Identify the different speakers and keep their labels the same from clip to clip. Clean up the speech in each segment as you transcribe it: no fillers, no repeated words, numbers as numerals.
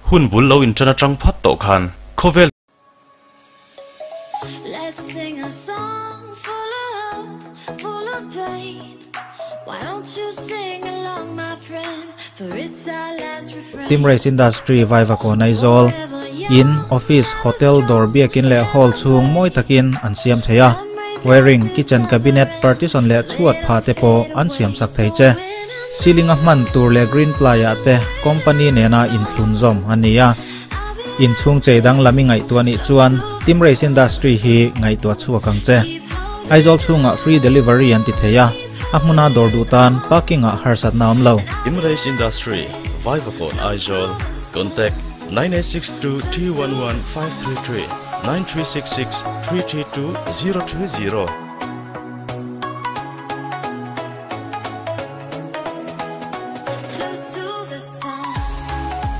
Speaker 1: Hun bul lo inṭan aṭang phat tawh khan khawvel.
Speaker 2: Team Race Industry Vaivakawn Aizawl, In, Office, Hotel, dawr biakin leh Hall chhung mawi takin an siam thei a, Wiring, Kitchen Cabinet, Partition leh chhuat phah te pawh an siam sak thei che. Ceiling a hman tur leh green ply ah te company nena inthlun zawm a ni a. Inchhung chei danglam i ngaihtuah nih chuan Team Race Industry hi ngaihtuah chhuak ang che. Aizawl chhungah free delivery an ti thei a, a hmuna dawr duh tan parking ah harsatna awm lo.
Speaker 1: Team Race Industry, Vaivakawn Aizawl, Contact, 9862 311 533 9366 332 030.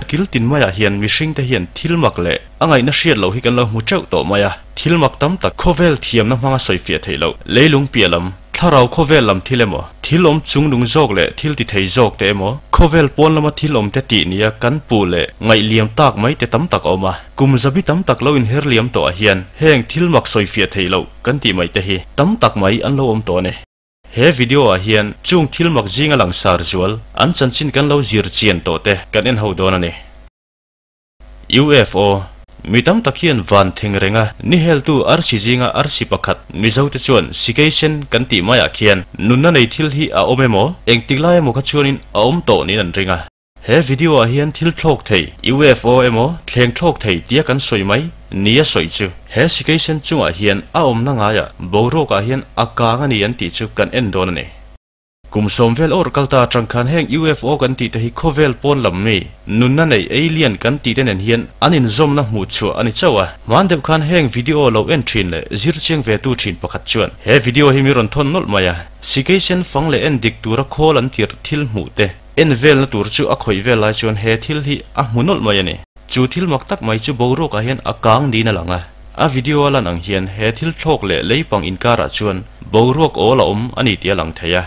Speaker 1: Kil tin maiah hian mihringte hian thil mak leh a ngaihna hriat loh hi kan lo hmu teuh tawh mai a. Thil mak tam tak khawvel thiamna hmanga sawifiah theih loh, leilung piah lam, thlarau khawvel lam thil emaw, thil awm chungnung zawk leh thil ti thei zawk te emaw, khawvel pawn lama thil awm te tih nia kan puh leh ngaih liam tak mai te tam tak a awm a. Kum zabi tam tak lo inher liam tawh ah hian heng thil mak sawifiah theih loh kan tih mai te hi tam tak mai an lo awm tawh a ni. He video ah hian chung thil mak zinga langsar zual an chanchin kan lo zir chian tawh te kan en ho dawn a ni. UFO, Mi tam tak hian van theng renga ni heltu arsi zinga arsi pakhat Mizo te chuan Sikeisen kan tih maiah khian nunna nei thil hi a awm emaw engtik lai emaw kha chuanin a awm tawh niin an ring a. He video ah hian thil thlawk thei, UFO emaw thleng thlawk thei tia kan sawi mai nia sawi chu he sikeisen chungah hian a awmna ngaiah boruak ah hian a kang a ni an tih chu kan en dawn a ni. Kum sawm vel awrh kal ta atang khan heng UFO kan tih te hi khawvel pawn lam mi, nunna nei alien kan tih te nen hian an inzawmna hmuh chhuah a ni chauh a. Hman deuh khan heng video lo en thin leh zir chiang ve tu thin pakhat chuan he video hi mi rawn thawn nawlh mai a, sikeisen fang leh en dik tura khawl an tirh thil hmuh te, En velna tur chu a khawih vel lai chuan he thil hi a hmu nawlh mai a ni. Chu thil mak tak mai chu boruakah hian a kang niin a lang a. A video a lan ang hian he thil thlawk leh leipang inkarah chuan boruak awl a awm a ni tih a lang thei a.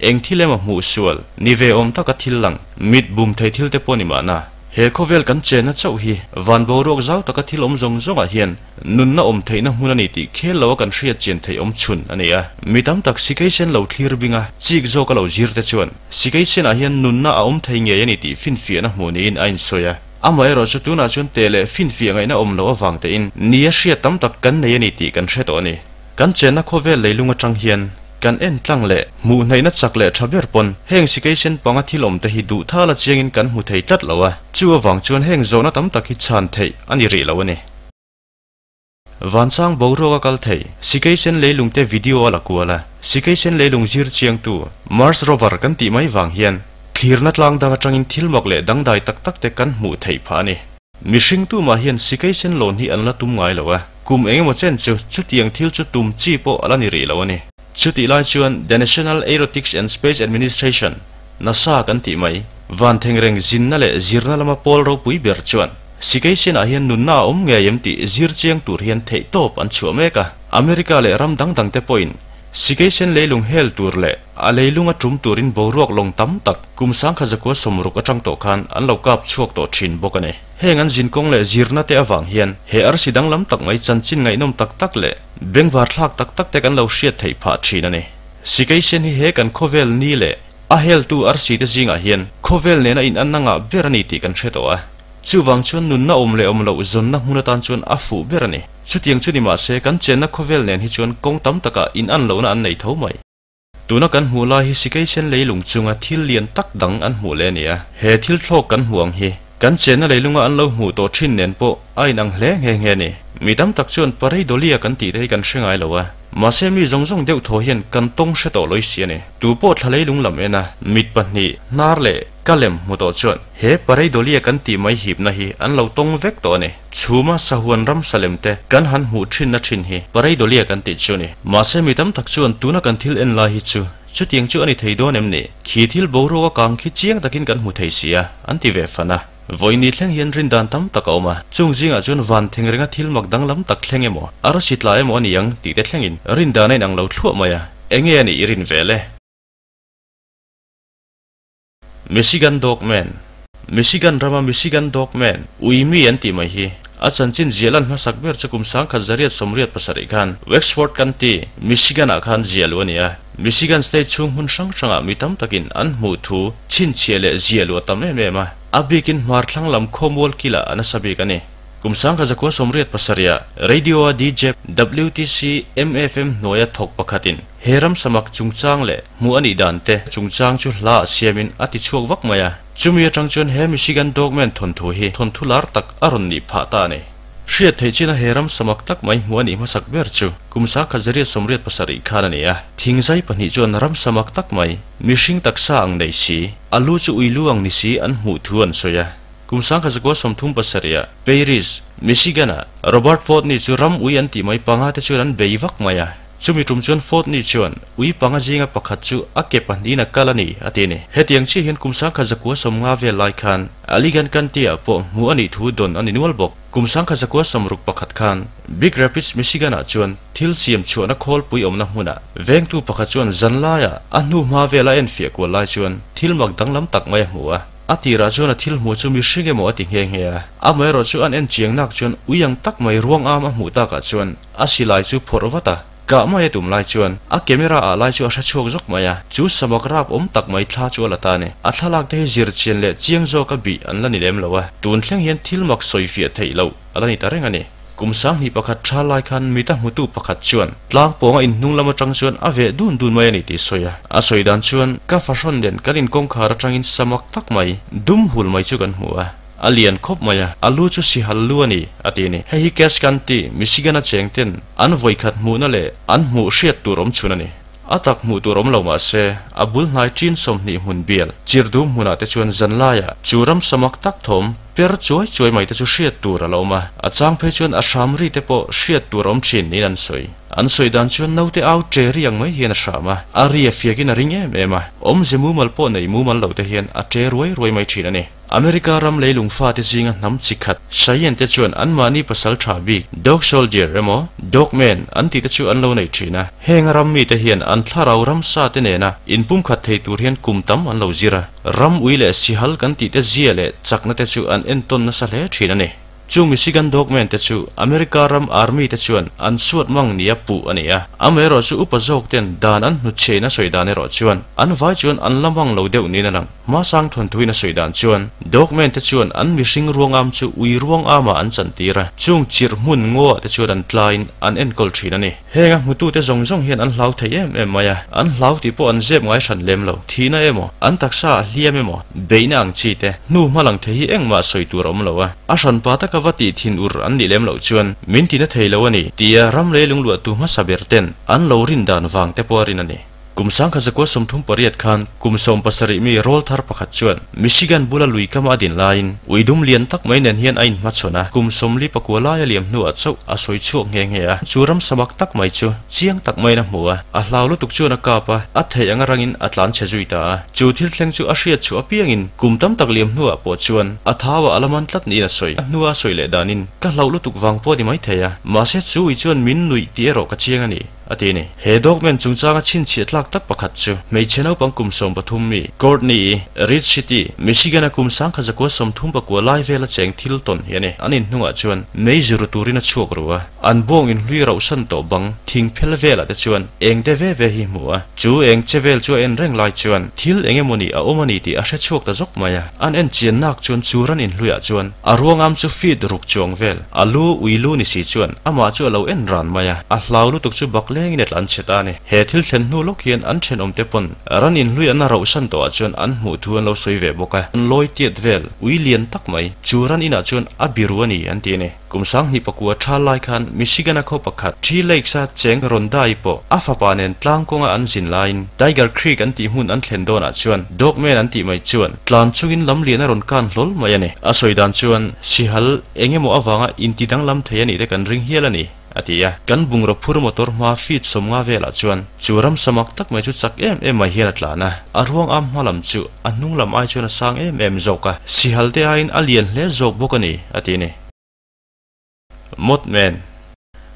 Speaker 1: Eng thil emaw hmuh sual ni ve awm taka thil lang, mit bum thei thil te pawh ni mahna. He khawvel kan chenna chauh hi van boruak zau taka thil awm zawng zawngah hian nunna awm theihna hmun a ni tih khel loa kan hriat chian theih awm chhun a ni a. Mi tam tak sikeisen lo thlir bing a, chik zawka lo zir te chuan sikeisenah hian nunna a awm thei ngei a ni tih finfiahna hmuh niin a insawi a. Amaherawh chu tunah chuan teh leh finfiah ngaihna awm loh avang tein nia hriat tam tak kan nei a ni tih kan hre tawh a ni. Kan chenna khawvel leilung atang hian kan en tlang leh hmuh hnaihna chak leh tha ber pawn heng sikeisen panga thil awm te hi duh thal a chiangin kan hmu thei tlat lo a, chu avang chuan heng zawhna tam tak hi chhan theih a ni rih lo a ni. Vansang boruak a kal thei, sikeisen leilung te video a la kual a, sikeisen leilung zir chiangtu Mars rover kan tih mai vang hian thlirna tlang dang atangin thil mak leh dangdai tak tak te kan hmuh theih phah a ni. Mihring tumah hian sikeisen lawn hi an la tum ngai lo a, kum eng emaw chen chu chutiang thil chu tum chi pawh a la ni rih lo a ni. Chutih lai chuan The National Aerotics and Space Administration, NASA, kan tih mai, van thengreng zinna leh zirna lama pawl ropui ber chuan sikeisen-ah hian nunna a awm ngei em tih zir chiang tur hian theihtawp an chhuah mek a. America leh ram dang dangte pawhin sikeisen leilung hel tur leh a leilung a tum turin boruak lawng tam tak kum sangkhat zakua sawmruk atang tawh khan an lo kap chhuak tawh thin bawk a ni. Heng an zinkawng leh zirna te avang hian he arsi danglam tak mai chanchin ngaihnawm tak tak leh bengvar thlak tak tak te kan lo hriat theih phah thin a ni. Sikeisen hi he kan khawvel ni leh a heltu arsi te zingah hian khawvel nena inanna ngah ber a ni tih kan hre tawh a. Chuvang chuan nunna awm leh awm loh zawnna hmun atan chuan a fuh ber a ni. Chutiang chu ni mahse kan chenna khawvel nen hi chuan kawng tam takah inan lohna an nei tho mai. Tuna kan hmuh lai hi sikeisen leilung chunga thil lian tak dang an hmuh leh a ni a. He thil thlawk kan hmuh ang hi kan chenna leilunga an lo hmuh tawh thin nen pawh a inang hle nghe nghe a ni. Mi tam tak chuan pareidolia kan tih te hi kan hre ngai lo a. Mahse mi zawng zawng deuh thaw hian kan tawng hre tawh lawih si a ni. Tu pawh thla leilung lam en a, mit pahnih, hnar leh ka lem hmu tawh chuan he pareidolia kan tih mai hipna hi an lo tawng vek tawh a ni. Chhuma sahuan ram salem te kan han hmuh thinna thin hi pareidolia kan tih chu a ni. Mahse mi tam tak chuan tuna kan thil en lai hi chu chutiang chu a ni thei dawn em ni? Khi thil boruak a kang khi chiang takin kan hmu thei si a, an ti ve fan a. Vawiini thleng hian rindan tam tak a awm a, chung zingah chuan van theng renga thil mak danglam tak thleng emaw, arsi tla emaw a ni ang tih te thlengin rindan a inang lo thluah mai a, enge a nih i rin vel e? Michigan Dogman. Michigan rama Michigan Dogman, ui mi an tih mai hi a chanchin ziah lan hmasak ber chu kum 1987 khan Wexford County, Michigan-ah khan ziah luh a ni a. Michigan State chhung hmun hrang hrangah mi tam takin an hmuh thu chhinchhiah leh ziah luh a tam em em a, a bikin hmar thlang lam khawmual kilah a nasa bik a ni. Kum 1987-ah Radio-a DJ WTC MFM hnuaia thawk pakhatin he ram samak chungchang leh hmuh a nih dan te chungchang chu hla ah siamin a ti chhuak vak mai a. Chumi atang chuan he Michigan Dogman thawnthu hi thawnthu lar tak a rawn nih phah ta a ni. Hriat theih chin a he ram samak tak mai hmuh a nih hmasak ber chu kum 1987 khan a ni a. Thingzai pahnih chuan ram samak tak mai, mihring taksa ang nei si, a lu chu ui lu ang ni si an hmuh thu an sawi a. Kum 1937-ah Paris, Michigan-ah Robert Ford-ni chu ram ui an tih mai panga te chuan an bei vak mai a. Chumi tum chuan Ford-ni chuan ui panga zinga pakhat chu a ke pahnihin a kal a ni, a ti a ni. Hetiang chiah hian kum 1950 vel lai khan Allegan County-ah pawh hmuh a nih thu dawn a ni nual bawk. Kum 1961 khan Big Rapids, Michigan-ah chuan thil siam chhuahna khawlpui awmna hmunah vengtu pakhat chuan zan laiah a hnuhma vela enfiah kual lai chuan thil mak danglam tak mai a hmu a. A tirah chuan a thil hmuh chu mihring emaw a ti nghe nghe a, amaherawh chu an en chiang nak chuan ui ang tak mai ruang am a hmuh takah chuan a silai chu phawrh vat a, kah mai a tum lai chuan a camera ah lai chu a hre chhuak zawk mai a, chu samak rap awm tak mai thla chu a la ta a ni. A thlalak te hi zir chian leh chiang zawk a bih an la ni lem lo a, tun thleng hian thil mak sawi fiah theih loh a la ni ta reng a ni. Kum 2001 tha lai khan mita hmutu pakhat chuan tlang pawnga inhnung lam atang chuan a veh dun dun mai a ni tih sawi a. A sawi dan chuan ka fahrawn nen kan inkawngkhar atangin samak tak mai, dum hul mai chu kan hmu a. A lian khawp mai a, a lu chu sihal lu a ni, a ti a ni. Hei hi Cache County, Michigan-a cheng ten an vawikhat hmuhna leh an hmuh hriat tur awm chhun a ni. A tak hmuh tur awm lo mah se, a bul hnai ṭin 20 hmun bial, chirdu hmunah te chuan zan laiah chu ram samak tak thawm per chuai chuai mai te chu hriat tur a la awm a, a chang phei chuan a hram ri te pawh hriat tur a awm ṭhin niin an sawi. An sawi dan chuan naute au ṭe ri ang mai hian a hram a, a ri a fiakin a ring em em a, awmze mumal pawh nei mumal lo te hian a ṭe ruai ruai mai ṭhin a ni. America ram leilung fate zinga hnam chi khat Cheyenne te chuan anmahni pasal tha bik Dog Soldier emaw Dog Man an tih te chu an lo nei thin a. Heng ram mite hian an thlarau ramsa te nena inpumkhat thei tur hian kum tam an lo zir a. Ram ui leh sihal kan tih te zia leh chakna te chu an entawn nasa hle thin a ni. Chu Michigan Dogman te chu America ram Army te chuan an suat mang nia puh a ni a. Amaherawh chu upa zawk ten dan an hnutchhein a sawi dan erawh chuan an vai chuan an la mang lo deuh niin a lang. Hmasang thawnthuin a sawi dan chuan Dogman te chuan an mihring ruangam chu ui ruangama an chantir a, chung chirh hmun ngaw ah te chuan an tlaiin an enkawl thin a ni. Heng a hmutute zawng zawng hian an hlau thei em em mai a, an hlau tih pawh an zep ngai hran lem lo. Thihna emaw, an taksa ah hliam emaw, beihna ang chi te, hnu hma lang thei hi engmah sawi tur a awm lo a, a hranpa taka va tih thin ur an nih lem loh chuan min tina thei lo a ni tia ram leilung luahtu hmasa ber ten an lo rin dan vang te pawh a rin a ni. Kum 1938 khan kum 17 mi rawlthar pakhat chuan Michigan bula lui kama a din laiin ui dum lian tak mai nen hian a inhmachhawn a, kum 44 lai a liam hnuah chauh a sawi chhuak nghe nghe a. Chu ram samak tak mai chu chiang tak maiin a hmu a, a hlau lutuk chuan a kap a, a theih anga rangin a tlan chhe zui ta a. Chu thil thleng chu a hriat chhuah apiangin kum tam tak liam hnuah pawh chuan a thauah a la man tlat niin a sawi. A hnua a sawi leh danin, Ka hlauh lutuk vang pawh a ni maithei a, mahse chu ui chuan min nuih tih erawh ka chiang a ni. A ti a ni. He document chungchanga chhinchhiah tlak tak pakhat chu hmeichhe naupang kum 13 mi Courtney-i, Ridge City, Michigan-a kum 1934 lai vela cheng thil tawn hi a ni. An inhnungah chuan mei zir turin a chhuak ru a, an bawng inhlui rauhsan tawh bang thing phel velah te chuan eng te ve ve hi hmu a. Chu eng che vel chu a en reng lai chuan thil eng emawni a awm a ni tih a hre chhuak ta zawk mai a. An en chian nak chuan chu ran inhluiah chuan a ruangam chu feet ruk chuang vel A lu ui lu ni si chuan amah chu a lo en ran mai a, a hlau lutuk chu bak lengin a tlan chhe ta a ni. He thil thlen hnu lawk hian an thenawmte pawn ran inhlui an rauhsan tawhah chuan an hmuh thu an lo sawi ve bawk a, an lawi tiat vel ui lian tak mai chu ran inah chuan a biru a ni an ti a ni. Kum 2009 tha lai khan Michigan-a khaw pakhat Three Lakes-a cheng Rondai pawh a fapa nen tlang kawnga an zin laiin Tiger Creek an tih hmun an thlen dawnah chuan Dogman an tih mai chuan tlan chungin lam lian a rawn kan hlawl mai a ni. A sawi dan chuan sihal eng emaw avanga inti danglam thei a nih te kan ring hial a ni, a ti a. Kan bungraw phur motor hma feet 50 velah chuan chu ram samak tak mai chu chak em em mai hian a tlan a. A ruang am hma lam chu a hnung lam ai chuan a sang em em zawk a, sihal te aiin a lian hle zawk bawk a ni, a ti a ni. Mothman.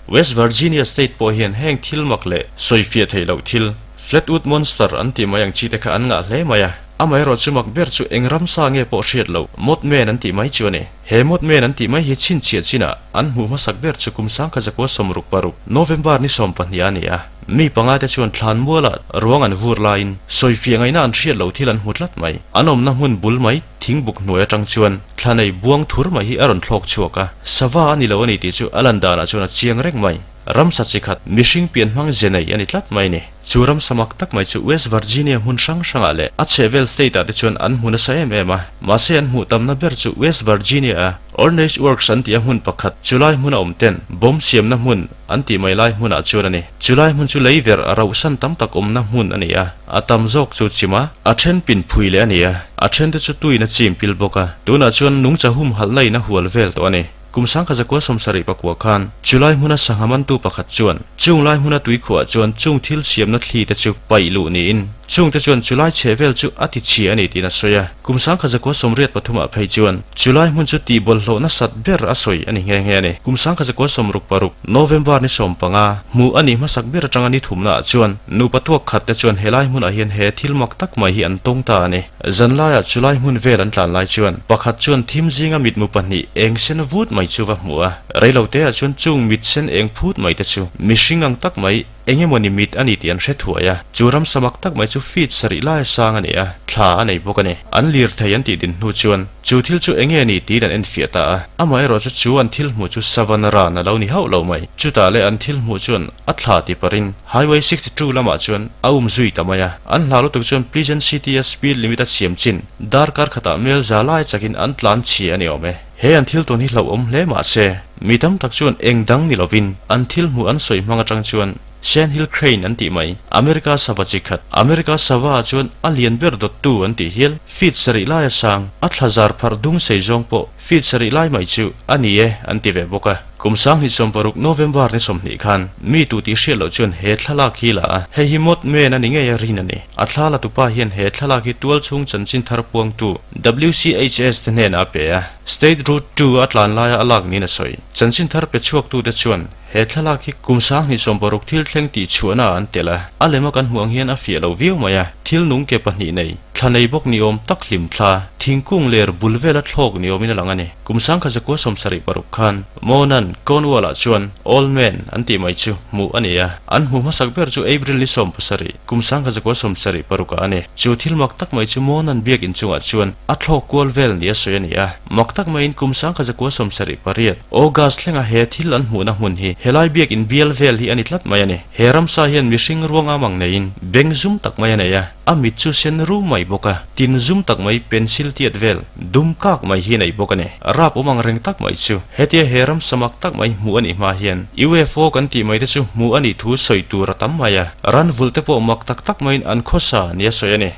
Speaker 1: West Virginia State pawh hian heng thil mak leh sawifiah theih loh thil, Flatwood Monster an tih mai ang chi te kha an ngah hle mai a. Amaherawhchu mak ber chu eng ramsa nge pawh hriat loh, Mothman an tih mai chu a ni. He Mothman an tih mai hi chhinchhiah chinah an hmuh hmasak ber chu kum sangkhat zakua sawmruk paruk, November ni sawmpahnih a ni a. Mi panga te chuan thlan mualah ruang an vur laiin sawifiah ngaihna an hriat loh thil an hmu tlat mai. An awmna hmun bul mai thingbuk hnuai atang chuan thla nei buang thur mai hi a rawn thlawk chhuak a, sava a ni lo a ni tih chu a lan danah chuan a chiang reng mai. Ramsa chi khat, mihring pian hmang ze nei a ni tlat mai ni. Chu ramsa mak tak mai chu West Virginia hmun hrang hrangah leh a chhehvel state-ah te chuan an hmu nasa em em a. Mahse an hmuh tamna ber chu West Virginia-a Ornage Works an tih a hmun pakhat, chulai hmuna awm ten bomb siamna hmun an tih mai lai hmunah chuan a ni. Chulai hmun chu lei verh rauhsan tam tak awmna hmun a ni a, a tam zawk chu chim a, a then pin phui leh a ni a, a then te chu tuin a chim pil bawk a, tunah chuan nungcha humhalhna in a hual vel tawh a ni. Kum sangkhat zakua sawmsarih pakua khan chulai hmuna sangha mantu pakhat chuan chung lai hmuna tuikhuah chuan chung thil siamna thli te chu paih luh niin chung te chuan chulai chheh vel chu a ti chhia a ni tiin a sawi a. Kum sangkhat zakua sawmriat pathumah phei chuan chulai hmun chu tih bawlhhlawh nasat ber a sawi a ni nghe nghe a ni. Kum sangkhat zakua sawmruk paruk, November ni sawmpanga hmuh a nih hmasak ber atanga ni thumnaah chuan nupa tuak khat te chuan helai hmunah hian he thil mak tak mai hi an tawng ta a ni. Zanlaiah chulai hmun vel an tlan lai chuan pakhat chuan thim zinga mitmu pahnih eng sen vut mai chu va hmu a. Reilo teah chuan chung mit sen eng phut mai te chu mihring ang tak mai eng emawni mit a ni tih an hre thuai a. Chu ramsa mak tak mai chu feet sarih laia sang a ni a, thla a nei bawk a ni. An lir thei an tih din hnu chuan chu thil chu enge a ni tiin an enfiah ta a. Amaherawh chu chu an thil hmuh chu Savannah ran a lo ni hauh lo mai. Chutah leh an thil hmuh chuan a thla ti parin Highway 62 lamah chuan a um zui ta mai a, an hlau lutuk chuan Pleasant City-a speed limit a siam chin darkar khatah mel za lai chakin an tlan chhia a ni awm e. He an thil tawn hi hlauhawm hle mah se, mi tam tak chuan eng dang ni lovin an thil hmuh an sawi hmang atang chuan Sandhill Crane an tih mai, America sava chi khat, America sava ah chuan a lian ber dawttu an tih hial, feet sarih laia sang, a thla zar pharh dung sei zawng pawh feet sarih lai mai chu a ni e an ti ve bawk a. Kum sanghnih sawmparuk November ni sawmhnih khan mi tu tih hriat loh chuan he thlalak hi la a, hei hi Mothman a ni ngei a rin a ni. A thla la tupa hian he thlalak hi tualchhung chanchin thar puangtu WCHS te hnenah a pe a, State Route 2 a tlan laia a lak niin a sawi. Chanchin thar pe chhuaktute chuan he thlalak hi kum sanghnih sawmparuk thil thleng tih chhuahna ah an tel a, a lema kan hmuh ang hian a fiah lo viau mai a, thil nung ke pahnih nei, thla nei bawk ni awm tak hlim thla, thingkung ler bul vela thlawk ni awmin a lang a ni. Kum sangkhat zakua sawmsarih paruk khan Monan, Cornwall-ah chuan Old Man an tih mai chu hmuh a ni a. An hmuh hmasak ber chu April ni sawmpasarih, kum sangkhat zakua sawmsarih parukah a ni. Chu thil mak tak mai chu Monan biak inchungah chuan a thlawk kual vel ni a sawi a ni a. Mak tak maiin kum sangkhat zakua sawmsarih pariat, August thlenga he thil an hmuhna hmun hi helai biak inbial vel hi a ni tlat mai a ni. He ramsa hian mihring ruang am ang neiin beng zum tak mai a nei a. A mit chu sen rum mai bawk a, tin zum tak mai pencil tiat vel dum kak mai hi nei bawk a ni. Rap awm ang reng tak mai chu hetia he ram samak tak mai hmuh a nih hma hian UFO kan tih mai te chu hmuh a nih thu sawi tur a tam mai a, ran vulh te pawh mak tak tak maiin an khawsa nia sawi a ni.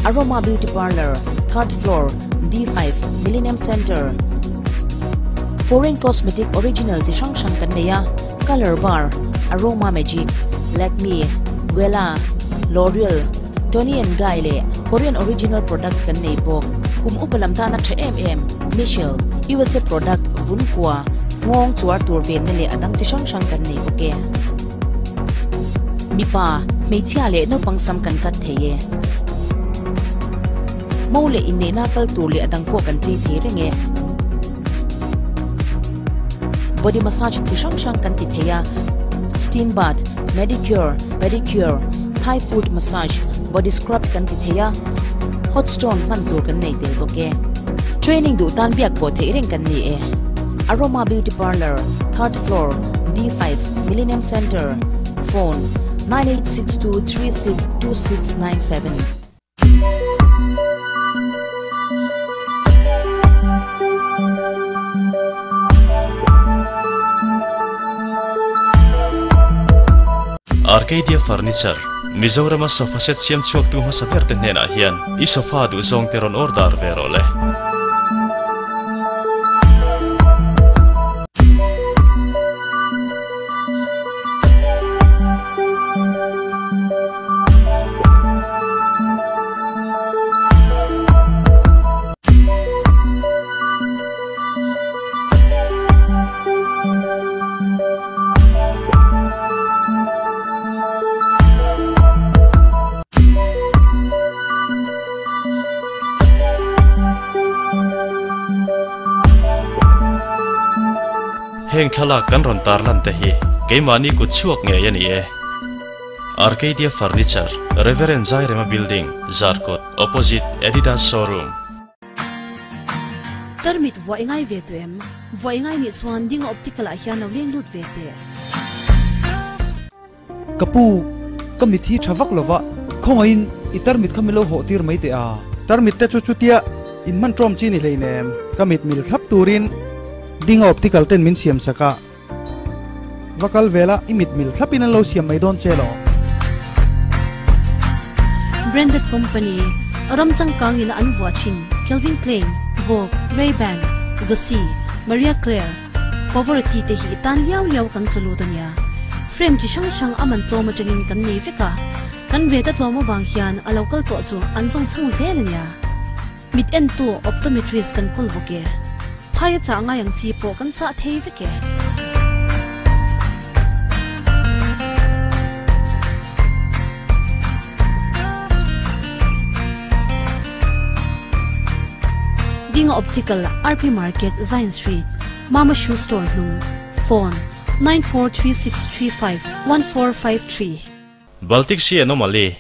Speaker 3: Aroma Beauty Parlour, Third Floor, D5, Millennium Centre. Foreign Cosmetic Original chi hrang hrang kan nei a, Colour Bar, Aroma Magic, Lakme, Wella, L'Oreal, Toni and Guy leh Korean Original product kan nei bawk. Kum upa lam tana tha em em, Michelle, USA product vun kua, nghawng chuar tur venna leh a dang chi hrang hrang kan nei bawk e. Mipa, hmeichhia leh naupang sam kan cut thei e. Mo leh inneihna kal tur leh a dang pawh kan chei thei reng e. Body massage chi hrang hrang kan ti thei a, steam bath, manicure, pedicure, Thai foot massage, body scrub kan ti thei a, hot stone hman tur kan nei tel bawk e. Training duh tan biak pawh theih reng kan ni e. Aroma Beauty Parlour, Third Floor, D5, Millennium Centre, Phone, 9862362697.
Speaker 1: Arcadia Furniture, Mizorama sofa set siam chhuaktu hmasa ber te hnenah hian i sofa duhzawng te rawn order ve rawh le. Heng thlalak kan rawn tarlan te hi keimahni kut chhuak ngei a ni e. Arcadia Furniture, Reverend Zairema Building, Zarkawt, Opposite Adidas Showroom.
Speaker 4: Tarmit vuah i ngai ve tu em? Vuah i ngai nih chuan Dinga Optical ah hian lo leng lut ve teh.
Speaker 5: Ka pu, ka mit hi tha vak lova, khawngaihin i tarmit kha min lo hawh tir mai teh a.
Speaker 6: Tarmit te chu chutia in hman tawm chi ni hleinem, ka mit mil thlap turin Dinga Optical ten min siam sak a. Va kal vela i mit mil thlapin an lo siam mai dawn che lo.
Speaker 4: Branded company, ram changkang in an vuah thin, Calvin Klein, Vogue, Ray-Ban, Gucci, Maria Claire, Pavarotti te hi tan liau liau kan chaw lut a nia. Frame chi hrang hrang a man tlawm atangin kan nei vek a, kan rate a tlawm avang hian a lo kal tawh chu an zawng chhang zel a nia. Mit entu optometrist kan kawl bawk e. Phai a chah ngai ang chi pawh kan chah thei vek e. Dinga Optical, RP Market, Zion Street, Mama Shoe Store hnung, Phone, 9436351453.
Speaker 1: Baltic Sea Anomaly,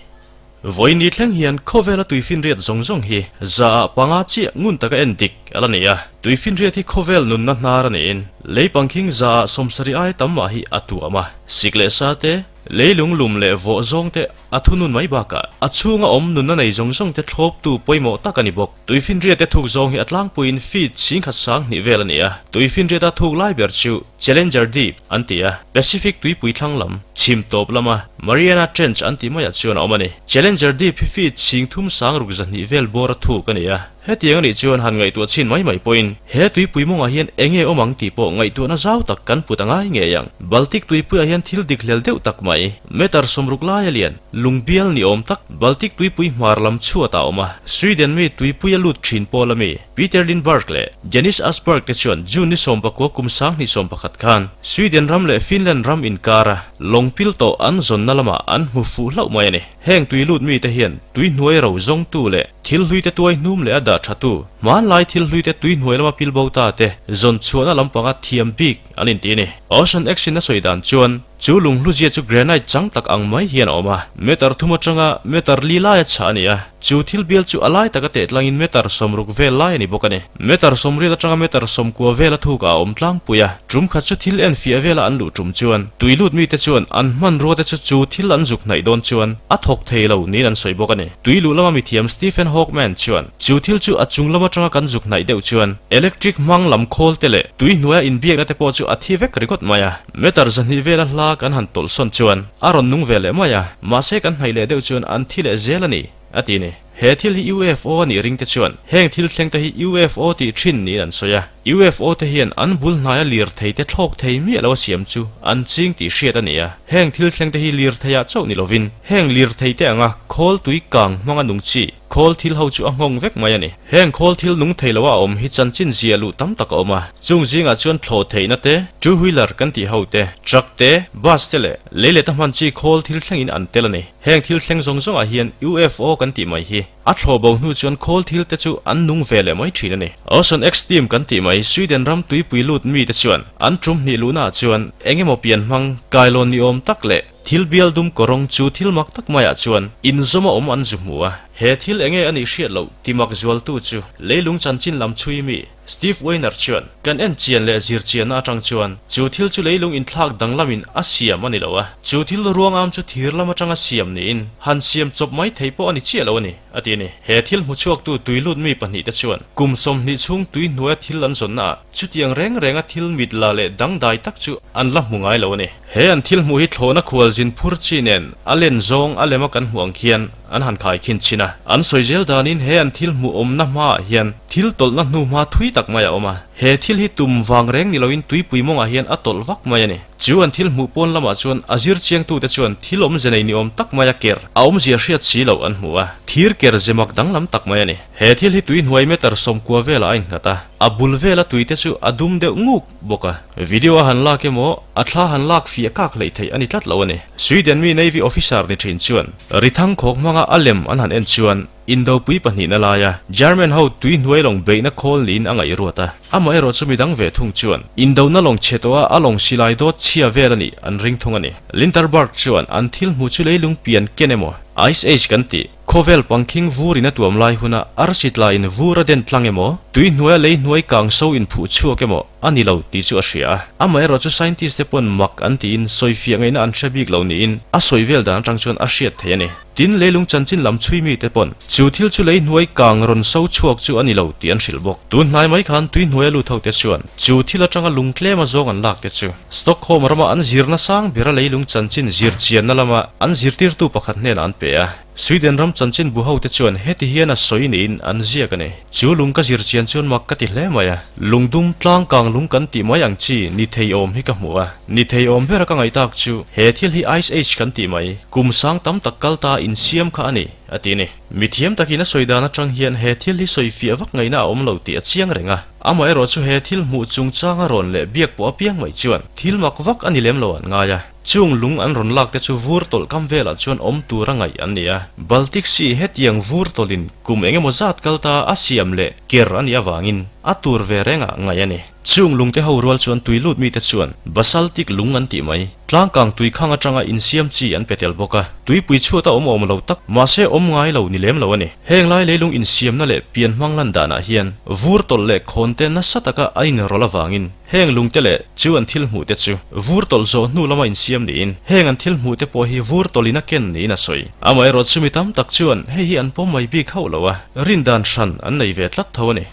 Speaker 1: Vawiin thleng hian khawvela tuifinriat zawng zawng hi zaah panga chiah ngun taka en dik a la ni a. Tuifinriat hi khawvel nunna hnar a niin lei pangkhing zaah sawmsarih ai tam mah hi a tuam a. Sik leh sa te, leilung lum leh vawh zawng te a thunun mai bakah a chhunga awm nunna nei zawng zawng te thlawptu pawimawh tak a ni bawk. Tuifinriat te thuk zawng hi a tlangpuiin feet chhingkhat sang hnih vel a ni a. Tuifinriat a thuk lai ber chu Challenger Deep an ti a, Pacific tuipui thlang lam, chhim tawp lama Mariana Trench an tih maiah chuan a awm a ni. Challenger Deep hi feet chhing thum sang ruk zahnih vel bawr a thuk a ni a. Hetiang a nih chuan han ngaihtuah chhin mai mai pawhin he tuipui mawngah hian eng nge awm ang tih pawh ngaihtuahna zau tak kan put a ngai ngei ang. Baltic tuipuiah hian thil dik hlel deuh tak mai, meter sawmruk laia lian, lungbial ni awm tak Baltic tuipui hmar lam chhuat ah awm a, Sweden mi tuipui a lut thin pawl ami Peter Lindberg leh Janice Asberg te chuan June ni sawmpakua kum 2011 khan Sweden ram leh Finland ram inkar a lawng pil tawh an zawnna lamah an hmu fuh hlauh mai a ni. Heng tui lut mi te hian tui hnuai ro zawngtu leh thil hlui te tuai hnum leh a dah thatu hmanlai thil hlui te tui hnuai lama pil bo ta te zawn chhuahna lampanga thiam bik an inti a ni. Ocean X in a sawi dan chuan Chu lunghluzia chu granite chang tak ang mai hian a awm a, meter thum atanga meter li laia chhah a ni a, chu thil bial chu a lai taka teh tlangin meter sawmruk vel lai a ni bawk a ni. Meter sawmriat atanga meter sawmkua vela thukah a awm tlangpui a, tum khat chu thil enfiah vela an luh tum chuan tui lut mite chuan an hmanrua te chu chu thil an zuk hnaih dawn chuan a thawk thei lo niin an sawi bawk a ni. Tui luh lama mithiam Stephen Hawkman chuan chu thil chu a chung lam atanga kan zuk hnaih deuh chuan electric hmang lam khawl te leh tui hnuaia inbiakna te pawh chu a thi vek ringawt mai a. Meter zahnih vela hla kan han tawlh sawn chuan a rawn nung ve leh mai a, mahse kan hnaih leh deuh chuan an thi leh zel a ni, a ti ni. He thil hi UFO a nih ring te chuan heng thil thleng te hi UFO tih thin niin an sawi a. UFO te hian an bul hnaia lirthei te thlawk thei miah lo a siam chu an ching tih hriat a ni a. Heng thil thleng te hi lirtheiah chauh ni lovin heng lirthei te anga khawl tui kang hmanga nung chi Khawl thil ho chu a nghawng vek mai a ni. Heng khawl thil nung thei loa a awm hi chanchin zia luh tam tak a awm a. Chung zingah chuan thlawh theihna te, two wheeler kan tih ho te, truck te, bus te leh lei leta hman chi khawl thil thlengin an tel a ni. Heng thil thleng zawng zawngah hian UFO kan tih mai hi a thlawh bo hnu chuan khawl thil te chu an nung ve leh mai thin a ni. Ocean X team kan tih mai Sweden ram tuipui lut mite chuan an tum hnih luhnaah chuan eng emaw pian hmang kailawn ni awm tak leh Thil bial dum kawrawng chu thil mak tak maiah chuan inzawm a awm an zu hmu a. He thil enge a nih hriat loh ti mak zualtu chu leilung chanchin lam chhui mi Steve Weiner chuan kan en chian leh zir chianna atang chuan chu thil chu leilung inthlak danglamin a siam a ni lo a, chu thil ruangam chu thir lam atanga siam niin han siam chawp mai thei pawh a ni chiah lo a ni, a ti a ni. He thil hmuchhuaktu tuilut mi pahnihte chuan kum 20 chhung tui hnuaia thil an zawnnaah chutiang reng renga thil mit la leh dangdai tak chu an la hmu ngai lo a ni. He an thil hmuh hi thlawhna khualzin phur chi nen a len zawng a lema kan hmuh ang khian an han khai khin chin a. An sawi zel danin he an thil hmuh awmna hmaah hian thil tawlhna hnu hma thui tak mai a awm a. He thil hi tum vang reng ni loin tuipui mawngah hian a tawlh vak mai a ni. Chu an thil hmuh pawn lamah chuan a zir chiangtute chuan thil awmze nei ni awm tak maia ker a awmzia hriat si loh an hmu a. Thir ker ze mak danglam tak mai a ni. He thil hi tui hnuai meter 90 velah a innghat a, a bul vela tuite chu a dum deuh nguk bawk a. Video a han lak emaw, a thla han lak fiah kak hleih theih a ni tlat lo a ni. Sweden mi Navy officer ni thin chuan rithang khawk hmanga a lem an han en chuan Indopui pahnihna laia German ho tui hnuai lawng beihna khawl niin a ngaih ruat a. Amaherawh chu midang ve thung chuan Indona lawng chhe tawha a lawng silai dawt chhia vel a nih an ring thung a ni. Linterberg chuan an thil hmu chu leilung pian ken emaw, Ice Age kan tih, khawvel pangkhing vur in a tuam lai huna arsi tla in vur a den tlang emaw, tui hnuaia lei hnuai kang so in phuh chhuak emaw a ni lo tih chu a hria a. Amaherawh chu scientist te pawn mak an tiin sawifiah ngaihna an hre bik lo niin a sawi vel dan atang chuan a hriat theih a ni. Tin, leilung chanchin lam chhui mite pawn chu thil chu lei hnuai kang rawn so chhuak chu a ni lo tih an hrilh bawk. Tun hnai mai khan tui hnuaia lut ho te chuan chu thil atanga lung tlema zawng an lak te chu Stockholm rama an zirna sang bera leilung chanchin zir chianna lama an zirtirtu pakhat hnenah an pe a. Sweden ram chanchin bu ho te chuan heti hian a sawi niin an ziak a ni. Chu lung ka zir chian chuan mak ka ti hle mai a, lungdum tlang kang lung kan tih mai ang chi ni thei awm hi ka hmu a. Ni thei awm bera ka ngaihtak chu he thil hi Ice Age kan tih mai, kum sang tam tak kal ta insiam kha a ni, a ti ni. Mithiam takin a sawi dan atang hian he thil hi sawi fiah vak ngaihna a awm lo tih a chiang reng a. Amaherawh chu he thil hmuh chungchanga rawn leh biak pawh apiang mai chuan thil mak vak a ni lem lo an ngai a. Chung lung an rawn lak te chu vur tawlh kam velah chuan awm tur a ngaih an ni a. Baltic Sea hetiang vur tawlhin kum eng emaw zat kal ta a siam leh ker a nih avangin a tur ve rengah ngaih a ni. Chung lungte ho rual chuan tui lut mite chuan basaltic lung an tih mai. Tlangkang tui khang atanga insiam chi an pe tel bawk a, tuipui chhuat a awm awm lo tak, mahse awm ngai lo ni lem lo a ni. Heng lai leilung insiamna leh pian hmang lan danah hian vur tawlh leh khawn te nasa taka a inrawlh avangin heng lungte leh chu an thil hmuh te chu vur tawlh zawh hnu lama insiam niin heng an thil hmuh te pawh hi vur tawlhin a ken niin a sawi. Amaherawh chumi tam tak chuan hei hi an pawm mai bik hauh lo a, rindan hran an nei ve tlat tho a ni.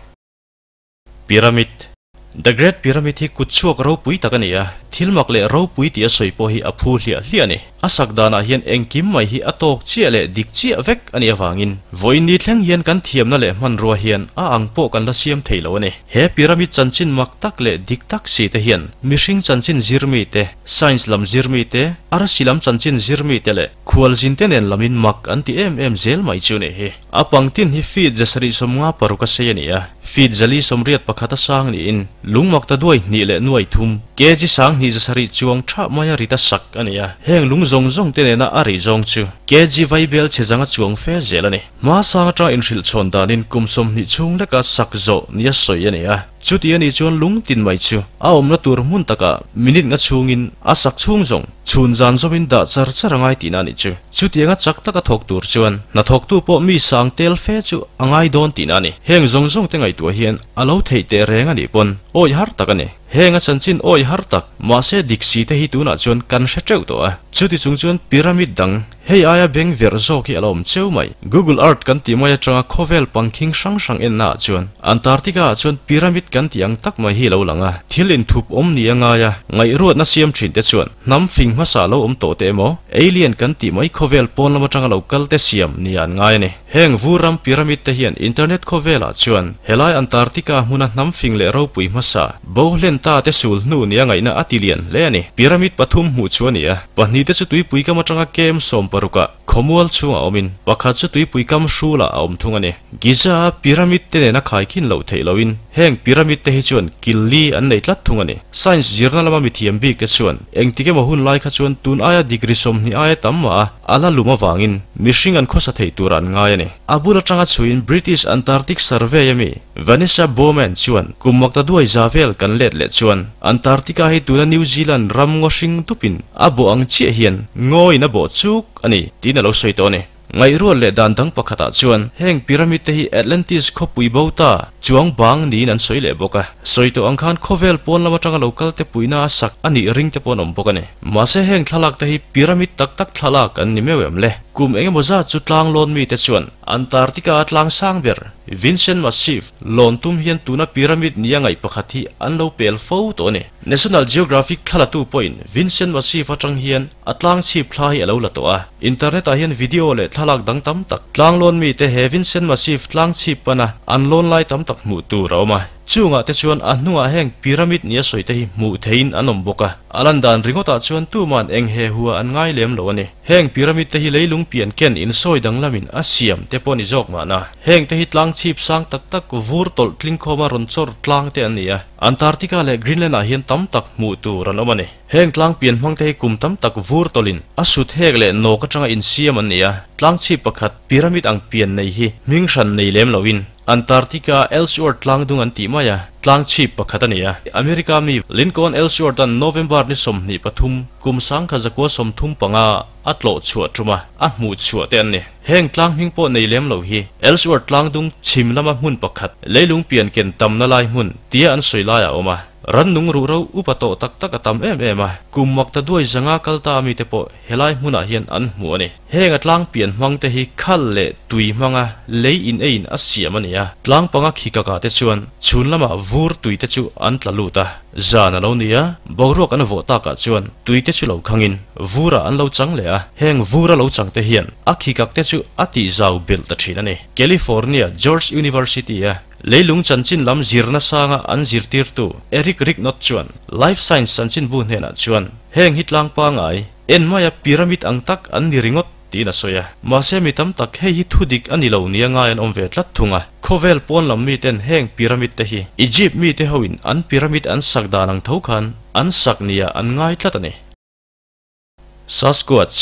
Speaker 1: Pyramid. The Great Pyramid hi kutchhuak ropui tak a ni a, thil mak leh ropui tih a sawi pawh hi a phu hliah hliah a ni. A sak danah hian engkim mai hi a tawk chiah leh dik chiah vek a nih avangin vawiin ni thleng hian kan thiamna leh hmanrua hian a ang pawh kan la siam thei lo a ni. He pyramid chanchin mak tak leh dik tak si te hian mihring chanchin zir mi te, science lam zir mi te, arsi lam chanchin zir mi te leh khualzin te nen lamin mak an ti em em zel mai chu ni hi. A pangtin hi feet 756 a sei a ni a. Feet 481 a sang niin lungmak ta duai hnih leh nuai thum, kg 20 7 chuang tha maia rit a sak a ni a. Heng lung zawng zawng te nena a rih zawng chu kg vaibel chhe zanga chuang fe zel a ni. Hma sang atanga inhrilh chhawn danin kum 20 chhung leka sak zawh nia sawi a ni a. Chuti a nih chuan lung tin mai chu a awmna tur hmun takah minute nga chhungin a sak chhung zawng chhun zan zawmin dah char char a ngai tihna a nih chu. Chutianga chak taka thawk tur chuan hnathawktu pawh mi sang tel fe chu a ngai dawn tihna a ni. Heng zawng zawng te ngaihtuah hian a lo theih teh reng a nih pawn awih har tak a ni. Heng a chanchin awih har tak, mahse dik si te hi tunah chuan kan hre teuh tawh a. Chuti chung chuan pyramid dang Hei aia beng verh zawk hi a la awm cheu mai. Google Earth kan tih mai atanga khawvel pangkhing hrang hrang enna ah chuan Antarctica ah chuan pyramid kan tih ang tak mai hi a lo lang a. Thil inthup awm ni a ngai a, ngaihruatna siam thin te chuan hnam fing hmasa lo awm tawh te emaw, alien kan tih mai khawvel pawn lam atanga lo kal te siam ni ah an ngai a ni. Heng vur ram pyramid te hian internet khawvel ah chuan helai Antarctica hmuna hnam fing leh ropui hmasa bo hlen ta te sul hnu ni a ngaihna a ti lian hle a ni. Pyramid pathum hmuh chu a ni a, pahnih te chu tuipui kam atanga kem 16 ah khawmual chhungah awmin pakhat chu tuipui kam hrulah a awm thung a ni. Giza a pyramid te nena khaikhin loh theih loin heng pyramid te hi chuan kil li an nei tlat thung a ni. Science zirna lama mithiam bik te chuan engtik emaw hun lai kha chuan tun aia degree 20 aia tam mah a a la lum avangin mihring an khawsa thei tur an ngai a ni. A bul atanga chhuiin British Antarctic Survey ami Vanessa Bowman chuan kum makta duai za vel kan let leh chuan Antarctica hi tuna New Zealand ram ngaw hring tupin a bawh ang chiah hian ngawiin a bawh chuk a ni tiin a lo sawi tawh a ni. Ngaihruat leh dan dang pakhatah chuan heng pyramid te hi Atlantis khawpui bo ta chuang bang niin an sawi leh bawk a. Sawi tawh ang khan khawvel pawn lam atanga lo kal te puihna a sak a nih ring te pawh an awm bawk a ni. Mahse heng thlalak te hi pyramid tak tak thlalak an ni meuh em le? Kum engemaw zat chu tlang lawn mite chuan Antarctica a tlang sang ber Vinson Massif lawn tum hian tuna pyramid nia ngaih pakhat hi an lo pel fo tawh a ni. National Geographic thlalatu pawhin Vinson Massif atang hian a tlang chhip thla hi a lo la tawh a. Internet ah hian video leh thlalak dang tam tak tlang lawn mite he Vinson Massif tlang chhip pana an lawn lai tam tak. tak hmuh tur a awm a. Chungah te chuan a hnungah heng pyramid nia sawi te hi hmuh theihin an awm bawk a. A lan dan ringawtah chuan tuman eng he hua an ngai lem lo a ni. Heng pyramid te hi leilung pian ken insawi danglamin a siam te pawh ni zawk mahna. Heng te hi tlang chhip sang tak tak vur tawlh tling khawma rawn chawr tlang te an ni a. Antarctica leh Greenland ah hian tam tak hmuh tur an awm a ni. Heng tlang pian hmang te hi kum tam tak vur tawlhin a sut hek leh nawk atanga insiam an ni a. Tlang chhip pakhat pyramid ang pian nei hi hming hran nei lem loin Antarctica Ellsworth tlang dung an tih mai a, tlang chhip pakhat a ni a. America mi Lincoln Ellsworth-a'n November ni 23, kum 1935 a tlawh chhuah tum a, a hmuh chhuah te an ni. Heng tlang hming pawh nei lem lo hi Ellsworth tlang dung chhim lama hmun pakhat, leilung pian ken tamna lai hmun tia an sawi laiah a awm a. Rannung ruhro upa tawh tak tak a tam em em a, kum makta duai zanga kal ta mite pawh helai hmunah hian an hmu a ni. Heng a tlang pian hmang te hi khal leh tui hmanga lei in eiin a siam a ni a, tlang panga khi kakah te chuan chhun lamah vur tui te chu an tla lut a, zan a lo ni a, boruak an vawh takah chuan tui te chu lo khangin vurah an lo chang leh a, heng vura lo chang te hian a khi kak te chu a tih zau belh ta thin a ni. California George University a leilung chanchin lam zirna sanga an zirtirtu Eric Rignot chuan Life Science chanchinbu hnenah chuan heng hi tlang pangai En maia pyramid ang tak an ni ringawt tiin a sawi a. Mahse mi tam tak hei hi thu dik a ni lo nia ngai an awm ve tlat thung a. Khawvel pawn lam miten heng pyramid te hi Egypt mite hoin an pyramid an sak dan ang tho khan an sak nia an ngai tlat a ni. Sasquatch.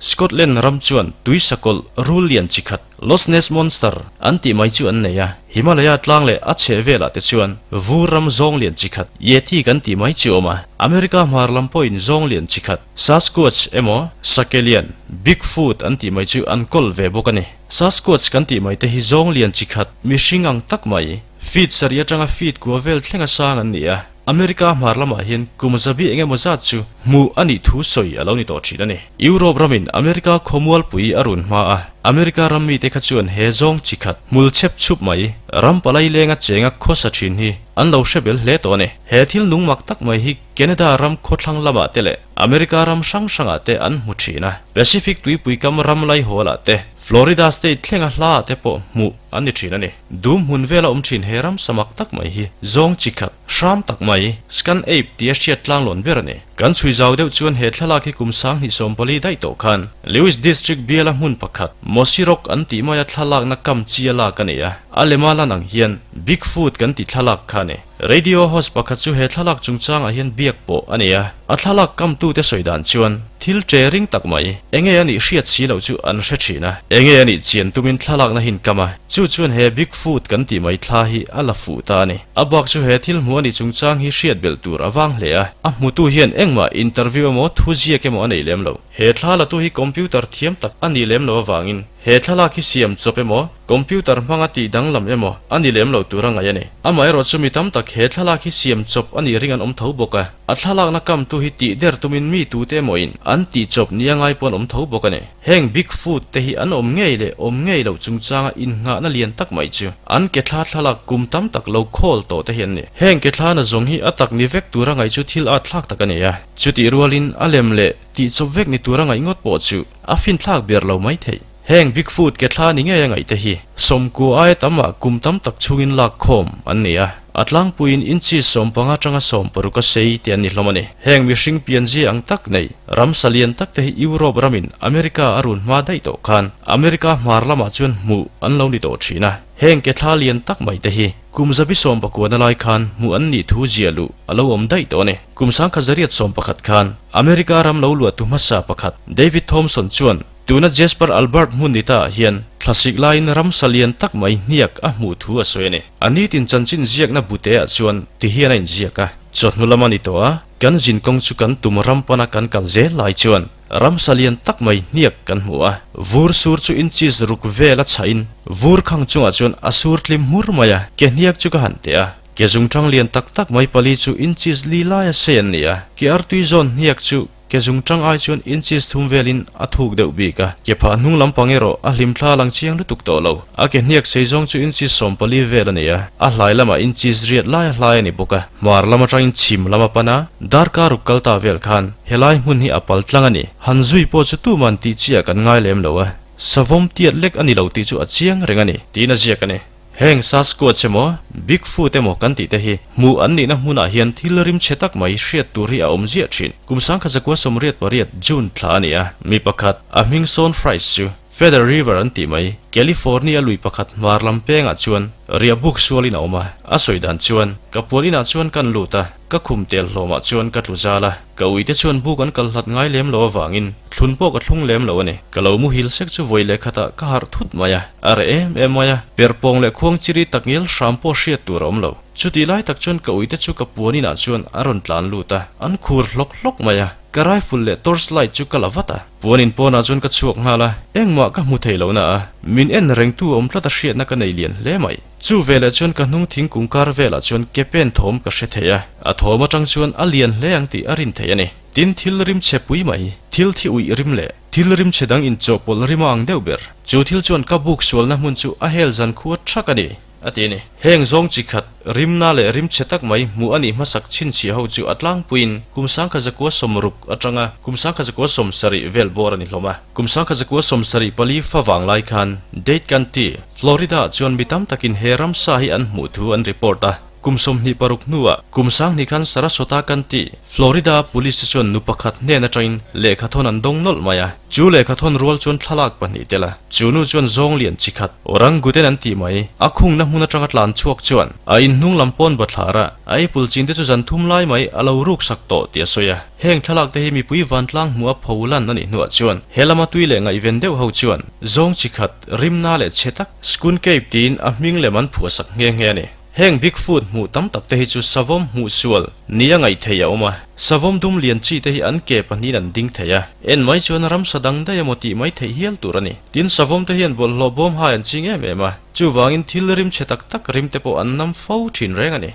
Speaker 1: Scotland ram chuan tui sakawlh rul lian chi khat Loch Ness Monster an tih mai chu an nei a. Himalaya tlang leh a chheh velah te chuan vur ram zawng lian chi khat Yeti kan tih mai chu awm a. America hmar lam pawhin zawng lian chi khat Sasquatch emaw Sakelian, Bigfoot an tih mai chu an kawl ve bawk a ni. Sasquatch kan tih mai te hi zawng lian chi khat mihring ang tak mai, feet sarih atanga feet kua vel thlenga sang an ni a. America hmar lamah hian kum zabi eng emaw zat chu hmuh a nih thu sawi a lo ni tawh thin a ni. Europe ramin America khawmualpui a run hma a, America ram mite kha chuan he zawng chi khat hmul chep chhup mai, ram palai lenga chenga khawsa thin hi an lo hre bel hle tawh a ni. He thil nung mak tak mai hi Canada ram khawthlang lamah te leh America ram hrang hrangah te an hmu thin a, Pacific tuipui kam ram laihawl ah te, Florida state thlenga hla ah te pawh hmuh an ni thin a ni. Dum hmun vela awm thin he ram samak tak mai hi zawng chi khat, hram tak mai, Scan Ape tia hriat tlanglawn ber a ni. Kan chhui zau deuh chuan he thlalak hi kum 2014 daih tawh khan Lewis District biala hmun pakhat, Mossy Rock an tih maia thlalakna kam chi a lak a ni a, a lema lan ang hian Bigfoot kan ti thlalak kha a ni. Radio host pakhat chu he thlalak chungchangah hian biak pawh a ni a, a thlalak kamtute sawi dan chuan thil che ring tak mai, enge a nih hriat si loh chu an hre thin a, enge a nih chian tumin thlalakna hin kam a, chu chuan he Bigfoot kan tih mai thla hi a la fuh ta a ni. A bak chu he thil hmuh a nih chungchang hi hriat belh tur a vang hle a, a hmutu hian engmah interview emaw thu ziak emaw a nei lem lo. He thla latu hi computer thiam tak a nih lem loh avangin he thlalak hi siam chawp emaw, Computer hmanga tih danglam emaw a ni lem lo tur a ngaih a ni. Amaherawh chu mi tam tak he thlalak hi siam chawp a nih ring an awm tho bawk a. A thlalakna kamtu hi tih der tumin mi tute emawin an tih chawp nia ngai pawh an awm tho bawk a ni. Heng Bigfoot te hi an awm ngei leh awm ngei loh chungchanga innghahna lian tak mai chu an ke thla thlalak kum tam tak lo khawl tawh te hi an ni. Heng ke thlana zawng hi a tak ni vek tura ngaih chu thil at thlak tak a ni a. Chutih rualin a lem leh tih chawp vek ni tura ngaih ngawt pawh chu a finthlak ber lo mai theih. Heng Bigfoot ke thla ni ngei a ngaih te hi sawmkua aia tam ah kum tam tak chhungin lak khawm an ni a, a tlangpuiin inchi 15 atanga 60 a sei te an ni hlawm a ni. Heng mihring pianzia ang tak nei, ramsa lian tak te hi Europe ramin America a run hma daih tawh khan America hmar lamah chuan hmuh an lo ni tawh thin a. Heng ke thla lian tak mai te hi kum zabi sawmpakuana lai khan hmuh an nih thu ziah luh a lo awm daih tawh a ni. Kum 1911 khan America ram lo luahtu hmasa pakhat David Thompson chuan Tuna Jasper Albert hmun ni ta ah hian thlasik laiin ramsa lian tak mai hniak a hmuh thu a sawi a ni. A nitin chanchin ziakna bute ah chuan ti hian a inziak a, chawhnu lam a ni tawh a, kan zin kawng chu kan tum ram pana kan kal zel lai chuan ramsa lian tak mai hniak kan hmu a, vur sur chu inches ruk vel a chhah in vur khang chungah chuan a sur tlim hmur mai a, ke hniak chu ka han teh a, ke zungtang lian tak tak mai pali chu inches li laia sei an ni a, ke artui zawn hniak chu Ke zung tang ai chuan inches thum velin a thuk deuh bik a, ke phah hnung lampang erawh a hlim thla lang chiang lutuk tawh lo. A ke hniak sei zawng chu inches 14 vel a ni a, a hlai lamah inches riat lai a hlai a ni bawk a. Hmar lam atangin chhim lam a pan a, darkar ruk kal ta vel khan helai hmun hi a pal tlang a ni. Han zui pawh chu tuman tih chiah kan ngai lem lo a, savawm tiat lek a ni lo tih chu a chiang reng a ni, tiin a ziak a ni. Heng Sasquatch emaw, Bigfoot emaw kan tih te hi hmuh an nihna hmunah hian thil rimchhe tak mai hriat tur hi a awm ziah thin. Kum 1988 June thla a ni a, mi pakhat, a hming Sean Fries chu Feather River an tih mai, California lui pakhat hmar lam pengah chuan riah buk sualin a awm a, a sawi dan chuan, Ka puan inah chuan kan lut a, ka khum tel hlawmah chuan ka tlu zal a, ka uite chuan buk an kal hlat ngai lem lo avangin thlun pawh ka thlung lem lo a ni. Ka lo muhil sek chu vawi leh khatah ka harh thut mai a, a reh em em mai a, perhpawng leh khuang chiri takngial hram pawh hriat tur a awm lo. Chutih lai tak chuan ka uite chu ka puan inah chuan a rawn tlan lut a, an khur hlawk hlawk mai a, ka rifle leh torch light chu ka la vat a. Puan in pawnah chuan ka chhuak nghal a, engmah ka hmu thei lo na a, min en rengtu awm tlat a hriatna ka nei lian hle mai. Chu veleh chuan ka hnung thingkung kar velah chuan ke pen thawm ka hre thei a, a thawm atang chuan a lian hle ang tih a rin theih a ni. Tin, thil rim chhe pui mai, thil thi uih rim leh thil rim chhe dang inchawhpawlh rima ang deuh ber. Chu thil chuan ka buk sualna hmun chu a hel zan khua thak a ni. A ti a ni. Heng zawng chi khat, rimna leh rimchhe tak mai hmuh a nih hmasak chhinchhiah ho chu a tlangpuiin kum 1960 atanga kum 1970 vel bawr a ni hlawm a. Kum 1974 fa vang lai khan Dade County, Florida-ah chuan mi tam takin he ramsa hi an hmuh thu an report a. Kum 26 hnuah kum 20 khan Sarasota County, Florida Police te chuan nu pakhat hnen atangin lehkhathawn an dawng nawlh mai a, chu lehkhathawn rual chuan thlalak pahnih tel a, chu nu chuan zawng lian chi khat, oranguten an tih mai, a khungna hmun atanga tlan chhuak chuan a inhnung lam pawn bathlar a, a apple chin te chu zan thum lai mai a lo ruk sak tawh tih a sawi a. Heng thlalak te hi mipui vantlang hmuh a pho lan a nih hnuah chuan he lama tui leh ngaihven deuh ho chuan zawng chi khat, rimna leh chhe tak, Skunkcape tiin a hming lem an phuahsak nghe nghe a ni. Heng Bigfoot hmuh tam tak te hi chu savawm hmuh sual nia ngaih theih a awm a, savawm dum lian chi te hi an ke pahnihin an ding thei a, en mai chuan ramsa dang daih emaw tih mai theih hial tur a ni. Tin, savawm te hian bawlhhlawh bawm hai an ching em em a, chuvangin thil rim chhe tak tak rim te pawh an nam fo thin reng a ni.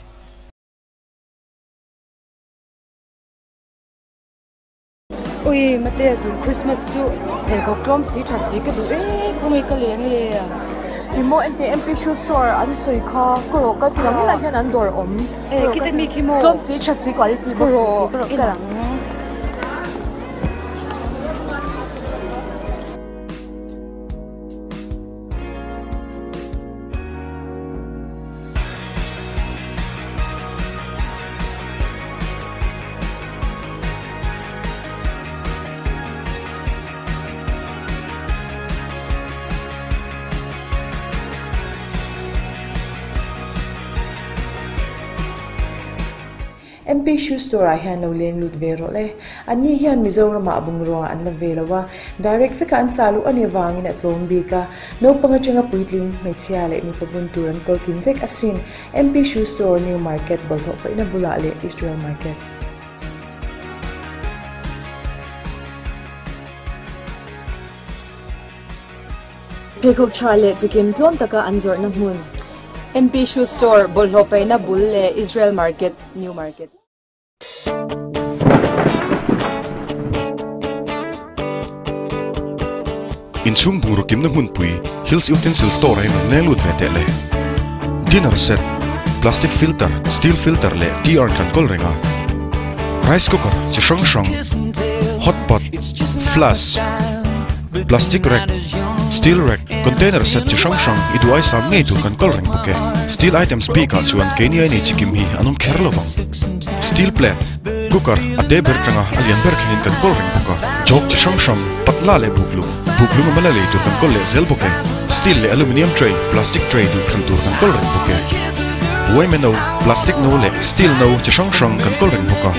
Speaker 7: Ui mate tun Christmas chu pheikhawk tlawm si tha si ka duh e khawnge ka leng le.
Speaker 8: Ih maw ente MP shoe store an sawi kha ka rawh ka chiang helai hian an dawr awm.
Speaker 7: E khite mi khi maw.
Speaker 8: Tlawm si tha si quality bawk si ka rawh ka lang.
Speaker 9: MP Shoe Store ah hian lo leng lut ve rawh le. Anni hian Mizoramah bungrua an la ve lo a, direct vekah an chah luh a nih vangin a tlawm bik a. Naupang atanga puitling, hmeichhia leh mipa bun tur an kawl kim vek asin. MP Shoe Store, New Market, bawlhhlawh paihna bulah leh Israel Market.
Speaker 7: Pheikhawk tha leh chikim tlawm taka an zawrhna hmun. MP Shoe Store, bawlhhlawh paihna bul leh Israel Market, New Market.
Speaker 10: Inchhung bungraw kimna hmunpui Hills Utensil Store ah hian rawn leng lut ve teh le. Dinner set, plastic filter, steel filter leh tea urn kan kawl reng a. Rice cooker chi hrang hrang, hot pot, flask, plastic rack, steel rack, container set chi hrang hrang i duh aisam ngei tur kan kawl reng bawk e. Steel items bikah chuan keini aini chi kim hi an awm kher lo vang. Steel plate, cooker a te ber tanga a lian ber thlengin kan kawl reng bawk a. Jawk chi hrang hrang, patla leh buklung, buklung a mala lei tur kan kawl leh zel bawk e. Steel leh aluminium tray, plastic tray duh thlan tur kan kawl reng bawk e. Uaime no, plastic no leh steel no chi hrang hrang kan kawl reng bawk a.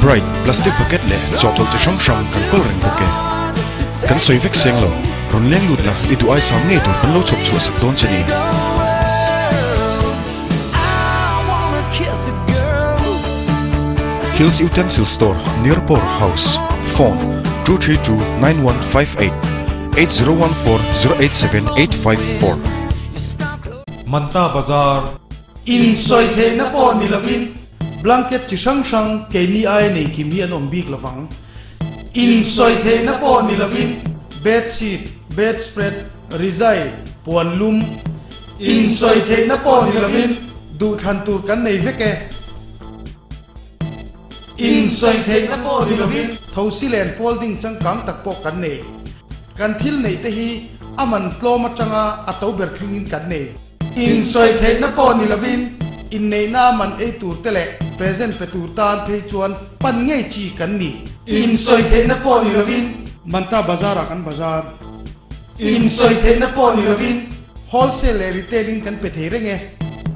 Speaker 10: Bright, plastic bucket leh chawhtawlh chi hrang hrang kan kawl reng bawk e. Kan sawi vek seng lo, rawn leng lut la i duh aisam ngei tur kan lo chhawp chhuah sak dawn che ni. Hills Utensil Store, near Power House, Phone, 232 9158 8014 087 854.
Speaker 11: Manta Bazar.
Speaker 6: Insawi theihna pawh ni lovin blanket chi hrang hrang keini aia nei kim hi an awm bik lovang. Insawi theihna pawh ni lovin bedsheet, bedspread, rizai, puan lum, Insawi theihna pawh ni lovin duhthlan tur kan nei vek e. Insawi theihna pawh ni lovin thosi len folding changkang tak pawh kan nei. Kan thil neih te hi A man tlawm atanga a to ber thlengin kan nei. Insawi theihna pawh ni lovin inneihna a man ei tur te leh present pe tur tan phei chuan pan ngei chi kan ni. Insawi theihna pawh ni lovin Manta Bazar ah kan bazar. Insawi theihna pawh ni lovin wholesale leh retail in kan pe thei reng e.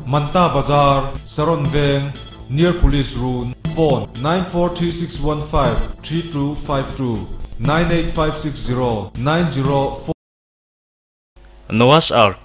Speaker 11: Manta Bazar, Saron Veng, near Police Run, phone, 9436153252, 98560 904.
Speaker 1: Noah's Ark,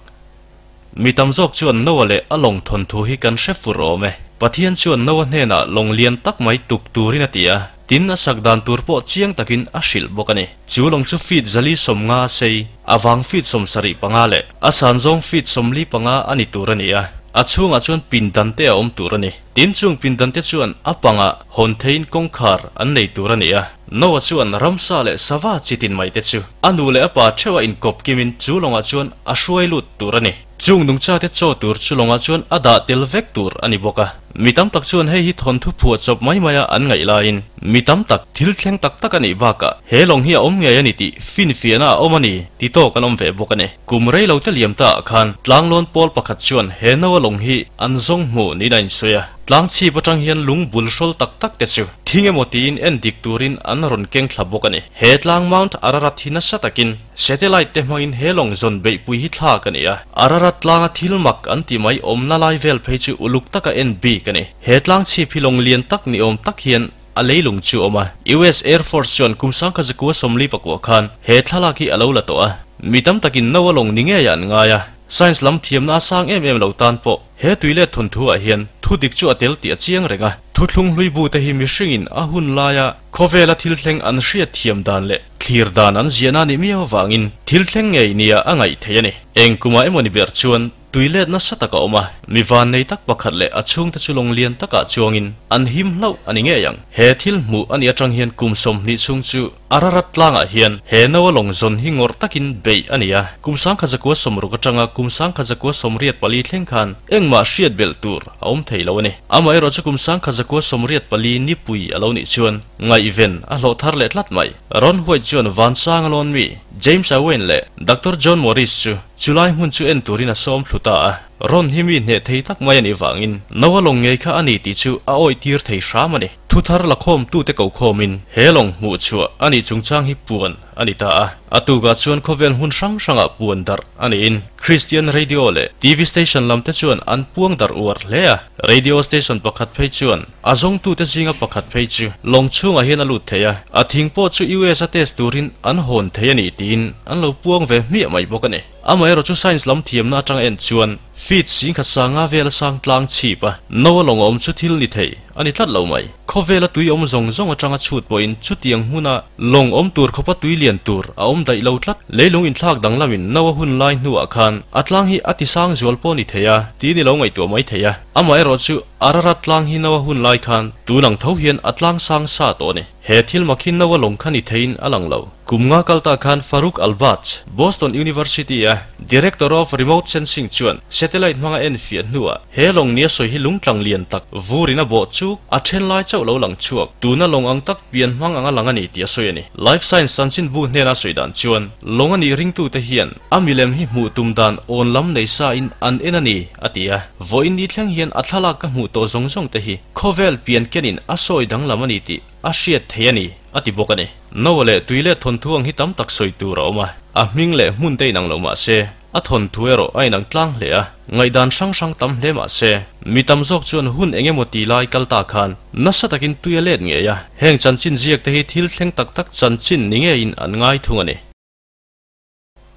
Speaker 1: Mi tam zawk chuan Noah leh a lawng thawnthu hi kan hre fur awm e. Pathian chuan Noah hnenah lawng lian tak mai tuk turin a ti a, tin a sak dan tur pawh chiang takin a hrilh bawk a ni. Chu lawng chu feet 450 a sei, a vang feet 75 leh a san zawng feet 45 a ni tur a ni a, a chhungah chuan pindan te a awm tur a ni. Tin chung pindan te chuan a pangah hawn theiin kawngkhar an nei tur a ni a. Noah chuan ramsa leh sava chi tin mai te chu a nu leh a pa theuh a inkawp kimin chu lawngah chuan a hruai lut tur a ni. Chung nungcha te chaw tur chu lawngah chuan a dah tel vek tur a ni bawk a. Mi tam tak chuan hei hi thawnthu phuah chawp mai maia an ngaih laiin mi tam tak thil thleng tak tak a nih bakah he lawng hi a awm ngei a ni tih finfiahna a awm a ni ti tawk an awm ve bawk a ni. Kum rei lo te liam ta ah khan tlanglawn pawl pakhat chuan he Noah lawng hi an zawng hmuh niin a insawi a. Tlang chhip atang hian lung bul hrawl tak tak te chu thing emaw tiin en dik turin an rawn keng thla bawk a ni. He tlang Mount Ararat hi nasa takin satellite te hmangin he lawng zawn beihpui hi thlak a ni a. Ararat tlanga thil mak an ti mai awmna lai vel phei chu uluk taka en bik a ni. He tlang chhip hi lawng lian tak ni awm tak hian a leilung chu awm a. US Air Force chuan kum 1949 khan he thlalak hi a lo la tawh a. Mi tam takin Noah lawng ni ngei ah an ngai a. Science lam thiamna a sang em em lo tan pawh he tui let thawnthu ah hian thu dik chu a tel tih a chiang reng a. Thuthlung hlui bu te hi mihringin a hun laia khawvela thil thleng an hriat thiam dan leh thlir dan an ziahna nih miau avangin thil thleng ngei nia a ngaih theih a ni. Eng kumah emaw ni ber chuan Tui let nasa tak a awm a, mi vannei tak pakhat leh a chhungte chu lawng lian takah chuangin an him hlauh a ni ngei ang. He thil hmuh a nih atang hian kum 20 chhung chu Ararat tlangah hian he Noa lawng zawn hi ngawrh takin beih a ni a. Kum 1960 atanga kum 1984 thleng khan engmah hriat belh tur a awm thei lo a ni. Amaherawh chu kum 1984 nipui a lo nih chuan ngaihven a hlawh thar leh tlat mai. Ron White chuan Vansanga lawn mi James Owen leh Doctor John Morris chu Chulai hmun chu en turin a sawm thlu ta a, rawn hi mi hneh thei tak mai a nih vangin Noa lawng ngei kha a ni tih chu a awih tir thei hram a ni. Thuthar la khawmtute ko khawmin he lawng hmuh chhuah a nih chungchang hi puan a ni ta a, a tukah chuan khawvel hmun hrang hrangah puan darh a niin Christian Radio leh TV station lamte chuan an puang darh uar hle a. Radio station pakhat phei chuan a zawngtute zinga pakhat phei chu lawng chhungah hian a lut thei a, a thing pawh chu US a test turin an hawn thei a ni tiin an lo puang ve hmiah mai bawk a ni. Amaherawhchu science lam thiamna atanga en chuan feet 10,500 vela sang tlang chhip a, Noa lawng awm chu thil ni thei a ni tlat lo mai. Khawvela tui awm zawng zawng atanga chhut pawhin chutiang hmuna lawng awm tur khawpa tui lian tur a awm daih lo tlat. Leilung inthlak danglamin Noa hun lai hnuah khan a tlang hi a tisang zual pawh ni thei a tiin i lo ngaihtuah mai thei a. Amaherawhchu Ararat tlang hi Noa hun lai khan tun ang tho hian a tlang sang sa tawh a ni. He thil mak hi Noa lawng kha ni theiin a lang lo. Kum nga kal ta khan Farouk Albaj, Boston University a Director of Remote Sensing chuan satellite hmanga en fiah hnuah he lawng nia sawi hi lungtlang lian tak vurin a bawh chu a then lai chauh lo lang chhuak. Tuna lawng ang tak pian hmang anga lang a ni tih a sawi a ni. Life Science chanchinbu hnena sawi dan chuan lawng a nih ringtute hian a milem hi hmuh tum dan awn lam nei sa in an en a ni, a ti a. Vawiin ni thleng hian a thlalak ka hmuh tawh zawng zawng te hi khawvel pian kenin a sawi danglam a ni tih a hriat thei a ni, a ti bawk a ni. Noa leh tui leh thawnthu ang hi tam tak sawi tur a awm a, a hming leh hmun te inang lo mah se, a thawnthu erawh a inang tlang hle a, ngaihdan hrang hrang tam hle mah se, mi tam zawk chuan hun eng emaw ti lai kal ta khan nasa takin tui a let ngei a, heng chanchin ziak te hi thil thleng tak tak chanchin ni ngeiin an ngai thung a ni.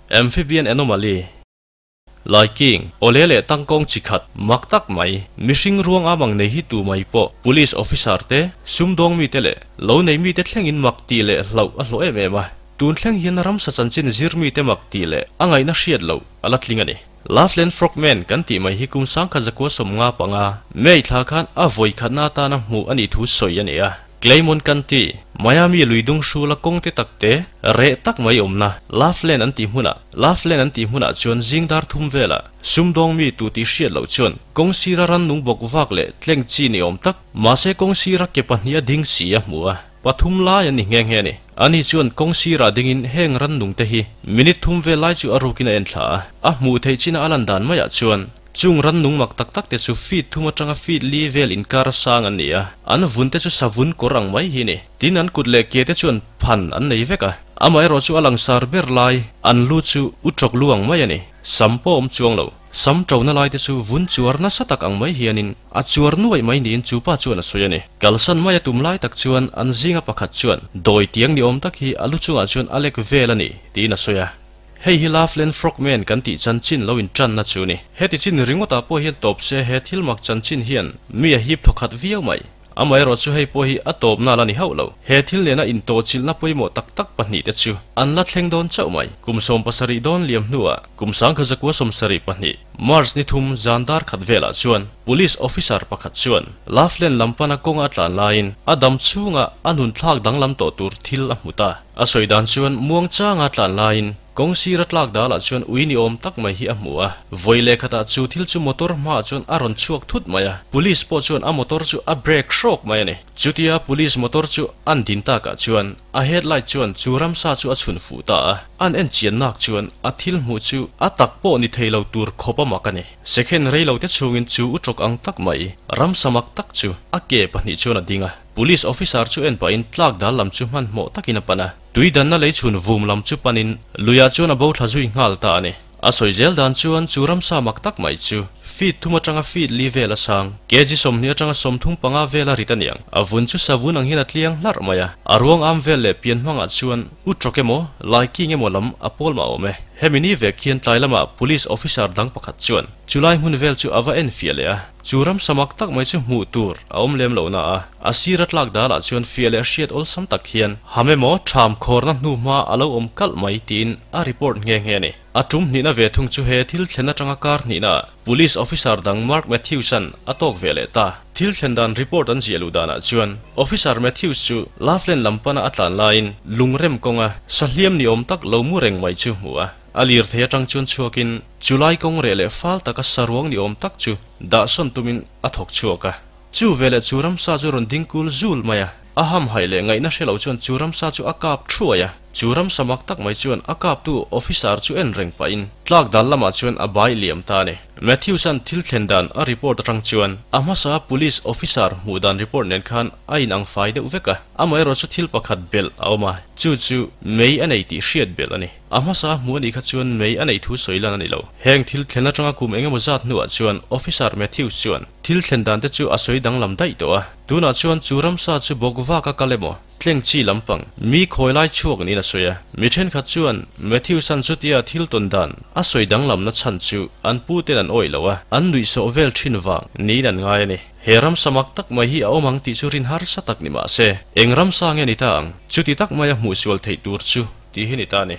Speaker 1: Amphibian Anomaly. Laiking, awle leh tangkawng chi khat, mak tak mai, mihring ruang amang nei hi tu mai pawh Police Officer te, sumdawng mite leh lo nei mite thlengin mak tih leh hlauh a hlawh em em a. Tun thleng hian ramsa chanchin zir mite mak tih leh a ngaihna hriat loh a la tling a ni. Loveland Frogman kan tih mai hi kum 1995 May thla khan a vawi khatna atana hmuh a nih thu sawi a ni a. Claymont kan ti, Miami lui dung hrula kawng te tak te, reh tak mai awmna, Loveland an tih hmunah, Loveland an tih hmunah chuan zing dar thum velah, sumdawng mi tu tih hriat loh chuan kawng sira rannung bawk vak leh tleng chi ni awm tak, mahse kawng sira ke pahnih a ding si a hmu a, pathum lai an ni nghe nghe a ni. Ani chuan kawng sirah dingin heng rannung te hi minute thum vel lai chu a rukin a en thla a. A hmuh theih chin a a lan dan maiah chuan chung rannung mak tak tak te chu feet thum atanga feet li vel inkar sang an ni a, an vun te chu savun kawr ang mai hi ni. Tin an kut leh ke te chuan phan an nei vek a, amaherawh chu a langsar ber lai an lu chu u tawk lu ang mai a ni. Sam pawh awm chuang lo. Sam ṭona lai te chu vun chuar nasa tak ang mai hianin a chuar nuaih mai niin chu pa chuan a sawi a ni. Kalsan mai a tum lai tak chuan an zinga pakhat chuan dawi tiang ni awm tak hi a lu chungah chuan a lek vel a ni tiin a sawi a. Hei hi Laughlin Frogman kan tih chanchin lo inṭanna chu ni. Heti chin ringawtah pawh hian tawp se he thil mak chanchin hian mi a hip thawkhat viau mai. Amaherawh chu hei pawh hi a tawpna la ni hauh lo. He thil nena intawhchilhna pawimawh tak tak pahnihte chu an la thleng dawn chauh mai. Kum 70 dawn liam hnuah kum 1972, March ni thum zan dar khat velah chuan Police officer pakhat chuan Laughlin lam pana kawnga a tlan laiin a dam chhunga a nun thlak danglam tawh tur thil a hmu ta. A sawi dan chuan muangchanga tlan laiin Kawng sira tlak dalah chuan ui ni awm tak mai hi a hmu a, vawi leh khatah chu thil chu motor hmaah chuan a rawn chhuak thut mai a, police pawh chuan a motor chu a brake hrawk mai a ni. Chutia police motor chu an din takah chuan a headlight chuan chu ramsa chu a chhun fuh ta a, an en chian nak chuan a thil hmuh chu a tak pawh ni thei lo tur khawp a mak a ni. Second rei lo te chhungin chu u tawk ang tak mai ramsa mak tak chu a ke pahnih chuan a ding a, police officer chu en pahin tlak dal lam chu hmanhmawh takin a pan a. Tui danna lei chhun vum lam chu panin luiah chuan a bo thla zui nghal ta a ni. A sawi zel dan chuan chu ramsa mak tak mai chu feet thum atanga feet li vel a sang, kg 20 atanga 35 vel a rit a niang. A vun chu savun ang hian a tliang hlarh mai a, a ruang am vel leh pian hmangah chuan u tawk emaw, lai king emaw lam a pawl mah awm e. Hemi ni vek hian tlai lamah police officer dang pakhat chuan chulai hmun vel chu a va en fiah leh a, chu ramsa mak tak mai chu hmuh tur a awm lem lo na a. A sira tlak dalah chuan fiah leh hriat awlsam tak hian ham emaw ṭham khawrna hnu hma a lo awm kalh mai tiin a report nghe nghe a ni. A tum hnihna ve thung chu he thil thlen atanga kar hnihna Police officer dang Mark Matthews-a'n a tawk ve leh ta. Thil thlen dan report an ziah luh danah chuan Officer Matthews chu Laughlin lam pana a tlan laiin lungrem kawnga sahliam ni awm tak lo mu reng mai chu hmu a. A lirthei atang chuan chhuakin chulai kawng reh leh fal taka saruang ni awm tak chu dahsawn tumin a thawk chhuak a. Chu veleh chu ramsa chu rawn ding kul zul mai a, a hamhaih leh ngaihna hre lo chuan chu ramsa chu a kap thuai a. Chu ramsa mak tak mai chuan a kaptu officer chu en reng pahin tlak dal lamah chuan a bai liam ta a ni. Matthews-a'n thil thlen dan a report atang chuan a hmasa police officer hmuh dan report nen khan a inang fai deuh vek a, amaherawh chu thil pakhat belh a awm a, chu chu mei a nei tih hriat belh a ni. A hmasa hmuh a nih kha chuan mei a neih thu sawi lan a ni lo. Heng thil thlen atanga kum engemaw zat hnuah chuan Officer Matthews chuan thil thlen dan te chu a sawi danglam daih tawh a. Tunah chuan chu ramsa chu bawk vak a kal emaw, tleng chi lampang, mi khawi lai chhuak niin a sawi a. Mi thenkhat chuan Matthews-a'n chutia thil tawn dan a sawi danglamna chhan chu an pu ten an awih lo a, an nuihsawh vel thin vang niin an ngai a ni. He ramsa mak tak mai hi a awm ang tih chu rin harsa tak ni mah se, eng ramsa nge ni ta ang? Chuti tak maia hmuhsual theih tur chu tih hi ni ta a ni.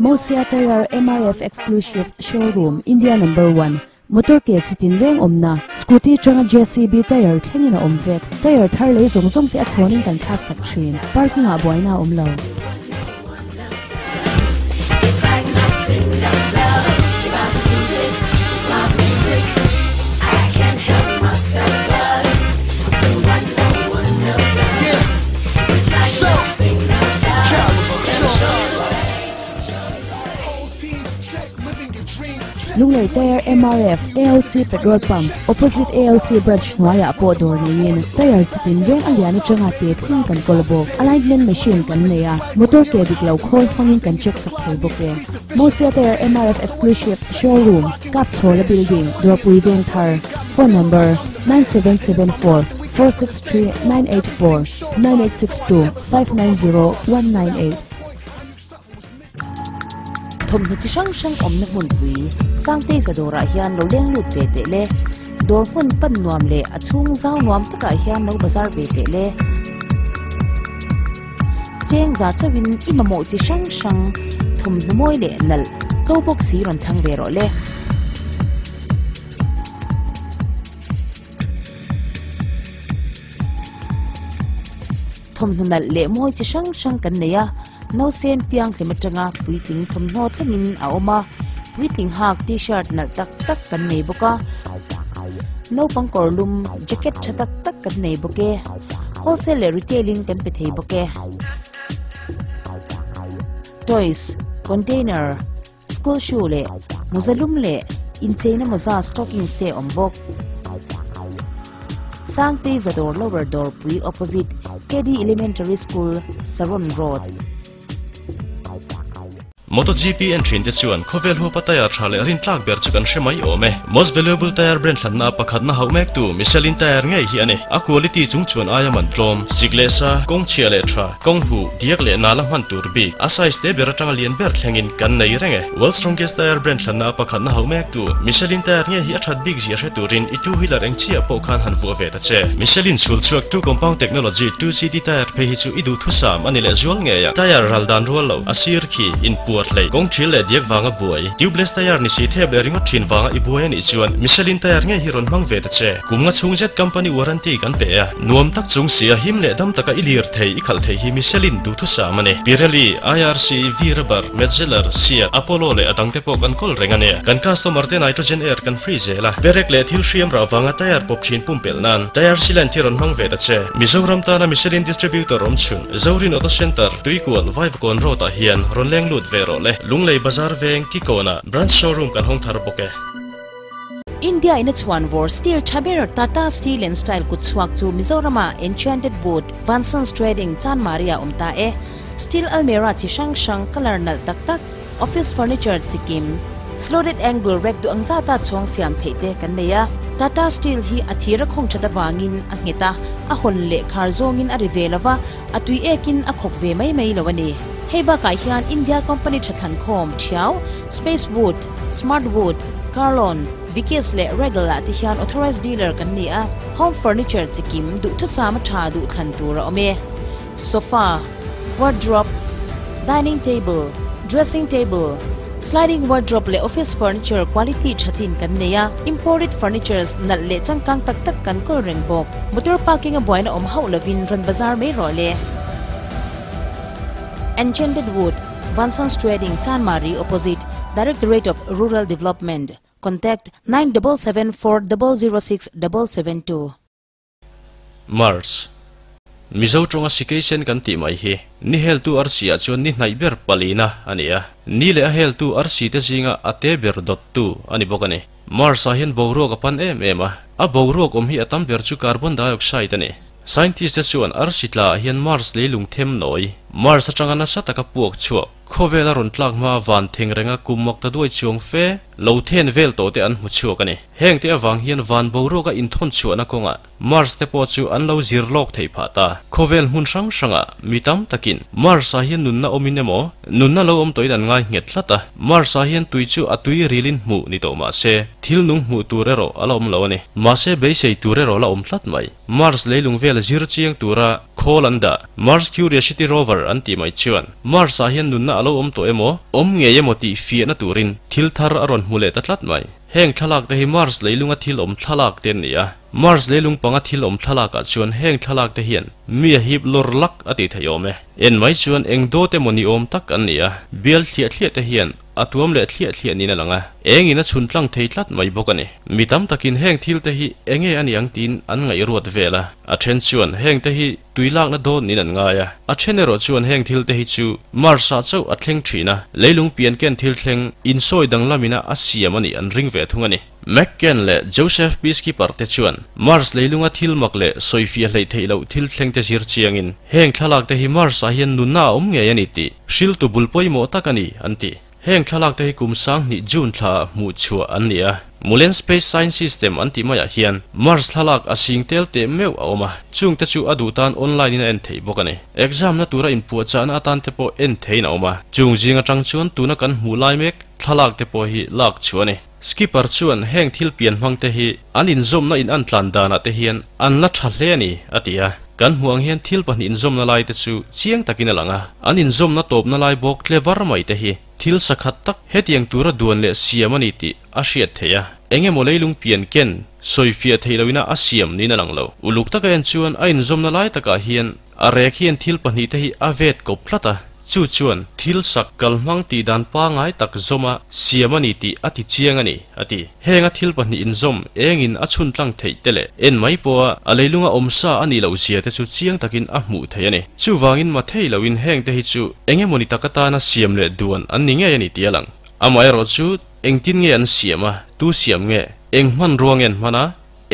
Speaker 3: Mosia Tire MRF Exclusive Showroom India Number 1 Motor ke chitin reng awmna Scooty atanga JCB tire thlengin a awm vek. Tire thar lei zawng zawng te a thlawnin kan thlak sak thin. Parking ah buaina a awm lo. Lunglei Tyre MRF AOC Petrol Pump Opposite AOC Branch hnuaiah pawh dawr neiin tyre chitin reng a lian atanga te thleng kan kawl bawk. Alignment machine kan nei a, motor ke dik lo khawl hmangin kan check sak thei bawk e. Mosia Tyre MRF Exclusive Showroom, Kapchhawla Building, Dawrpui Vengthar. Phone number, 9774 463 984 9862 590 198. Thawmhnaw chi hrang hrang awmna hmunpui Sangtei za dawrah hian lo leng lut ve teh le. Dawr hmun pan nuam leh a chhung zau nuam takah hian lo bazar ve teh le. Cheng za chauhin i mamawh chi hrang hrang thawmhnaw mawi leh nalh to bawk si rawn thlang ve rawh le. Thawmhnaw nalh leh mawi chi hrang hrang kan nei a, nausen piang hlim atanga puitling thawmhnaw thlengin a awm a, puitling hak t-shirt nalh tak tak kan nei bawk a, naupang kawr lum jacket tha tak tak kan nei bawk e, wholesale leh retail in kan pe thei bawk e. Toys, container. School shoe leh mawza lum leh incheina mawza stockings te a awm bawk. Sangtei Zadawr Lower Dawrpui opposite KD Elementary School, Saron Road.
Speaker 1: MotoGP en thin te chuan khawvel huapa tyre tha leh rintlak ber chu kan hre mai awm e. Most valuable tyre brand hlanna pakhatna hauh mek tu Michelin tyre ngei hi a ni. A quality chung chuan aia man tlawm, sik leh sa, kawng chhia leh tha, kawng huh, diak leh nala hman tur bik, a size te ber atanga lian ber thlengin kan nei reng e. World Strongest Tyre brand hlanna pakhatna hauh mek tu, Michelin tyre nge hi a that bik zia hre turin i two wheeler eng chiah pawh khan han vuah ve ta che. Michelin chhul chhuak two compound technology 2CT tyre phei hi chu i duh thusam a ni leh zual ngei a. Tyre ral dan rual lo, a sir khi, in puar hlei, kawng thil leh diak vanga buai, tubeless tyre ni si thep leh ringawt thin vanga i buai a nih chuan Michelin tyre nge hi rawn hmang ve ta che. Kum nga chhung zet company warranty kan pe a. Nuam tak chung sia him leh dam taka i lir thei i khalh thei hi Michelin duhthusam a ni. Pirelli, IRC, V-Rubber, Metzeler, Seat, Apollo leh a dangte pawh kan kawl reng a ni. Kan customer te nitrogen air kan free zel a, perek leh thil hriam rah vanga tyre pawp thin pumpelh nan tyre sealant hi rawn hmang ve ta che. Mizoram tana Michelin distributor awm chhun, Zorin Auto Centre, Tuikual, Vaivakawn Road ah hian rawn leng lut ve rawh le. Lunglei Bazar veng, Kikawnah branch showroom kan hawng thar bawk e.
Speaker 3: India in a chhuan vawr steel tha ber Tata Steel and Style kut chhuak chu Mizoram-ah Enchanted Wood, Vansons Trading, Chanmari ah awm ta e. Steel almirah chi hrang hrang colour nalh tak tak, office furniture chi kim, slotted angle rack duh ang zata chhawng siam theih te kan nei a. Tata Steel hi a thir a khawng that avangin a nghet a, a hawn leh khar zawngin a ri ve lo va, a tui ekin a khawk ve mai mai lo a ni. Hei bakah hian India company tha thlan khawm thiau, Space Wood, Smart Wood, Carlon, Vikis leh Regal ah te hian authorized dealer kan ni a, home furniture chi kim duhthusam a tha duh thlan tur a awm e. Sofa, wardrobe, dining table, dressing table, sliding wardrobe leh office furniture quality tha chin kan nei a, imported furnitures nalh leh changkang tak tak kan kawl reng bawk. Motor parking a buaina awm hauh lovin rawn bazar mai rawh le. Enchanted Wood, Vansons Trading, Chanmari, opposite Directorate of Rural Development. Contact, 9774 006772.
Speaker 1: Mars. Mizo tawnga Sikeisen kan tih mai hi ni heltu arsi ah chuan ni hnaih ber palina a ni a. Ni leh a heltu arsi te zinga a te ber dawttu a ni bawk a ni. Mars ah hian boruak a pan em em a. A boruak awm hi a tam ber chu carbon dioxide a ni. Scientist te chuan arsi tla ah hian Mars leilung them nawi, Mars atanga nasa taka puak chhuak, Khawvel a rawn tlak hma van theng renga kum mak ta duai chuang fe lo then vel tawh te an hmu chhuak a ni. Heng te avang hian van boruaka inthawn chhuahna kawngah Mars te pawh chu an lo zir lawk thei phah ta. Khawvel hmun hrang hrangah mi tam takin Mars ah hian nunna awmin emaw, nunna lo awm tawhin an ngai nghet tlat a. Mars ah hian tui chu a tui rilin hmuh ni tawh mah se, thil nung hmuh tur erawh a la awm lo a ni. Mahse beisei tur erawh la awm tlat mai. Mars leilung vel zir chiang tura khawl an dah, Mars Curiosity Rover an tih mai chuan Mars ah hian nunna a lo awm tawh emaw, awm ngei emaw tih fiahna turin thil thar a rawn hmu leh ta tlat mai. Heng thlalak te hi Mars leilunga thil awm thlalak te an ni a, Mars leilung panga thil awm thlalak ah chuan heng thlalak te hian mi a hip lawr lak a tih theih awm e. En mai chuan eng dawt emaw ni awm tak an ni a, bial thliah thliah te hian A tuam leh thliah thliah niin a lang a, engin a chhun tlang thei tlat mai bawk a ni. Mi tam takin heng thil te hi enge a ni ang tiin an ngaihruat vel a, a then chuan heng te hi tui lakna dawn niin an ngai a, a then erawh chuan heng thil te hi chu Mars ah chauh a thleng thin a, leilung pian ken thil thleng insawi danglamina a siam a nih an ring ve thung a ni. McCann leh Joseph Peacekeeper te chuan Mars leilunga thil mak leh sawifiah hleih theih loh thil thleng te zir chiangin heng thlalak te hi Mars ah hian nunna a awm ngei a ni tih hriltu bul pawimawh tak a ni an ti. Heng thlalak te hi kum sanghnih June thla ah hmuh chhuah an ni a. Mulen Space Science System an tih maiah hian Mars thlalak a sing tel teh meuh a awm a, chung te chu a duh tan online in a en theih bawk a ni. Exam na tura inpuahchahna atan te pawh en theiin a awm a, chung zing atang chuan tuna kan hmuh lai mek thlalak te pawh hi lak chhuah a ni. Skipper chuan heng thil pian hmang te hi an inzawmna in an tlan danah te hian an la tha hle a ni, a ti a. Kan hmuh ang hian thil pahnih inzawmna lai te chu chiang takin a lang a, an inzawmna tawpna lai bawk tle var mai te hi thil sakhat tak hetiang tura duan leh siam a ni tih a hriat theih a. Eng emaw leilung pian ken Sawifiah theih loin a siam niin a lang lo. Uluk taka en chuan a inzawmna lai takah hian a rek hian thil pahnihte hi a vet kawp tlat a. Chu chuan thil sak kalhmang tih dan pangai tak zawma siam a ni tih a ti chiang a ni, a ti. Heng a thil pahnih inzawm engin a chhun tlang theih te leh en mai pawha a leilunga awm sa a nih loh zia te chu chiang takin a hmuh theih a ni. Chuvangin mathei loin heng te hi chu engemawni tak atana siam leh duan an ni ngei a ni tih a lang. Amaherawhchu engtin nge an siam a, tu siam nge, eng hmanrua nge an hman a,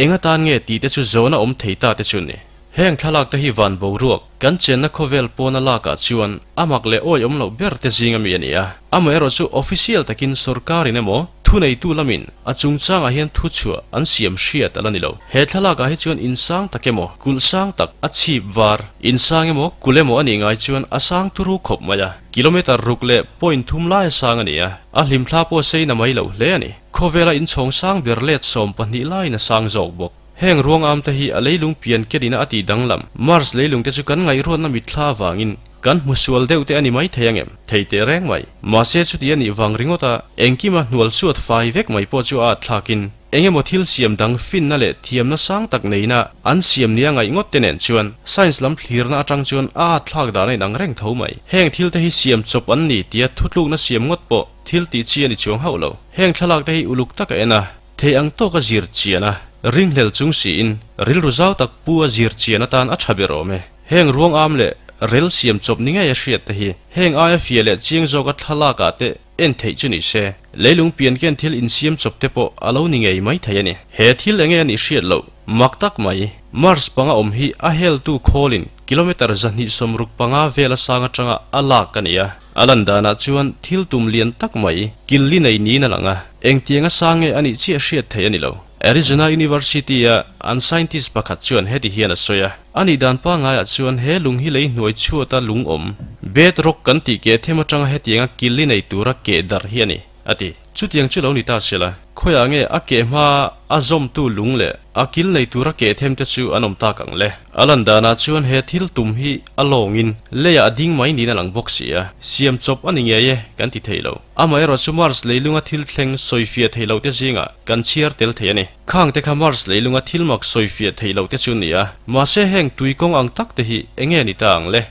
Speaker 1: eng atan nge tih te chu zawhna awm thei ta te chu ni. Heng thlalak te hi van boruak, kan chenna khawvel pawna lakah chuan a mak leh awi awm loh ber te zinga mi a ni a. Amaherawh chu official takin sorkarin emaw thuneitu lamin a chungchangah hian thuchhuah an siam hriat a la ni lo. He thlalakah hi chuan in sang tak emaw, kulh sang tak, a chhip var, in sang emaw, kulh emaw a nih ngai chuan a sang turu khawp mai a. Kilometre ruk leh point thum lai a sang a ni a, a hlimthla pawh a sei na mai loh hle a ni. Khawvela inchhawng sang ber let 12 laiin a sang zawk bawk. Heng ruang am te hi a leilung pian kelina a tih danglam. Mars leilung te chu kan ngaihruatna mitthla avangin kan hmu sual deuh te a ni mai thei angem? Thei teh reng mai. Mahse chuti a nih vang ringawt a, engkima hnual suat fai vek mai pawh chu a at thlakin engemaw thil siam dang finna leh thiamna sang tak neina an siam nia ngaih ngawt te nen chuan science lam thlirna atang chuan a at thlak dan a inang reng tho mai. Heng thil te hi siam chawp an ni tia thutlukna siam ngawt pawh thil tih chi a ni chuang hauh lo. Heng thlalak te hi uluk tak a en a. Thei ang tawk a zir chian a, ringhlel chung siin rilru zau tak pu a zir chian atan a tha ber awm e. Heng ruang am leh rel siam chawp ni ngei a hriat te hi heng aia fia leh chiang zawk a thlalak ah te en theih chu ni se, leilung pian ken thil insiam chawp te pawh a lo ni ngei mai thei a ni. He thil enge a nih hriat loh mak tak mai, Mars panga awm hi a heltu khawlin kilometre 265 vel a sang atanga a lak a ni a. A lan danah chuan thil tum lian tak mai kil li nei niin a lang a, engtiang a sang nge a nih chiah hriat theih a ni lo. Arizona University-a an scientist pakhat chuan heti hian a sawi a, A nih dan pangaiah chuan he lung hi lei hnuai chhuata lung awm, bed rock kan tih keh them atanga hetianga kil li nei tura keh darh hi a ni, a ti. Chutiang chu lo ni ta se la, khawiah nge a keh hma a zawmtu lung leh a kil nei tura keh them te chu an awm tak ang le? A lan danah chuan he thil tum hi a lawngin leiah a ding mai niin a lang bawk si a, siam chawp a ni ngei e kan ti thei lo. Amaherawh chu Mars leilunga thil thleng sawifiah theih loh te zingah kan chhiar tel thei a ni. Khang te kha Mars leilunga thil mak sawifiah theih loh te chu ni a, mahse heng tui kawng ang tak te hi enge ni ta ang le?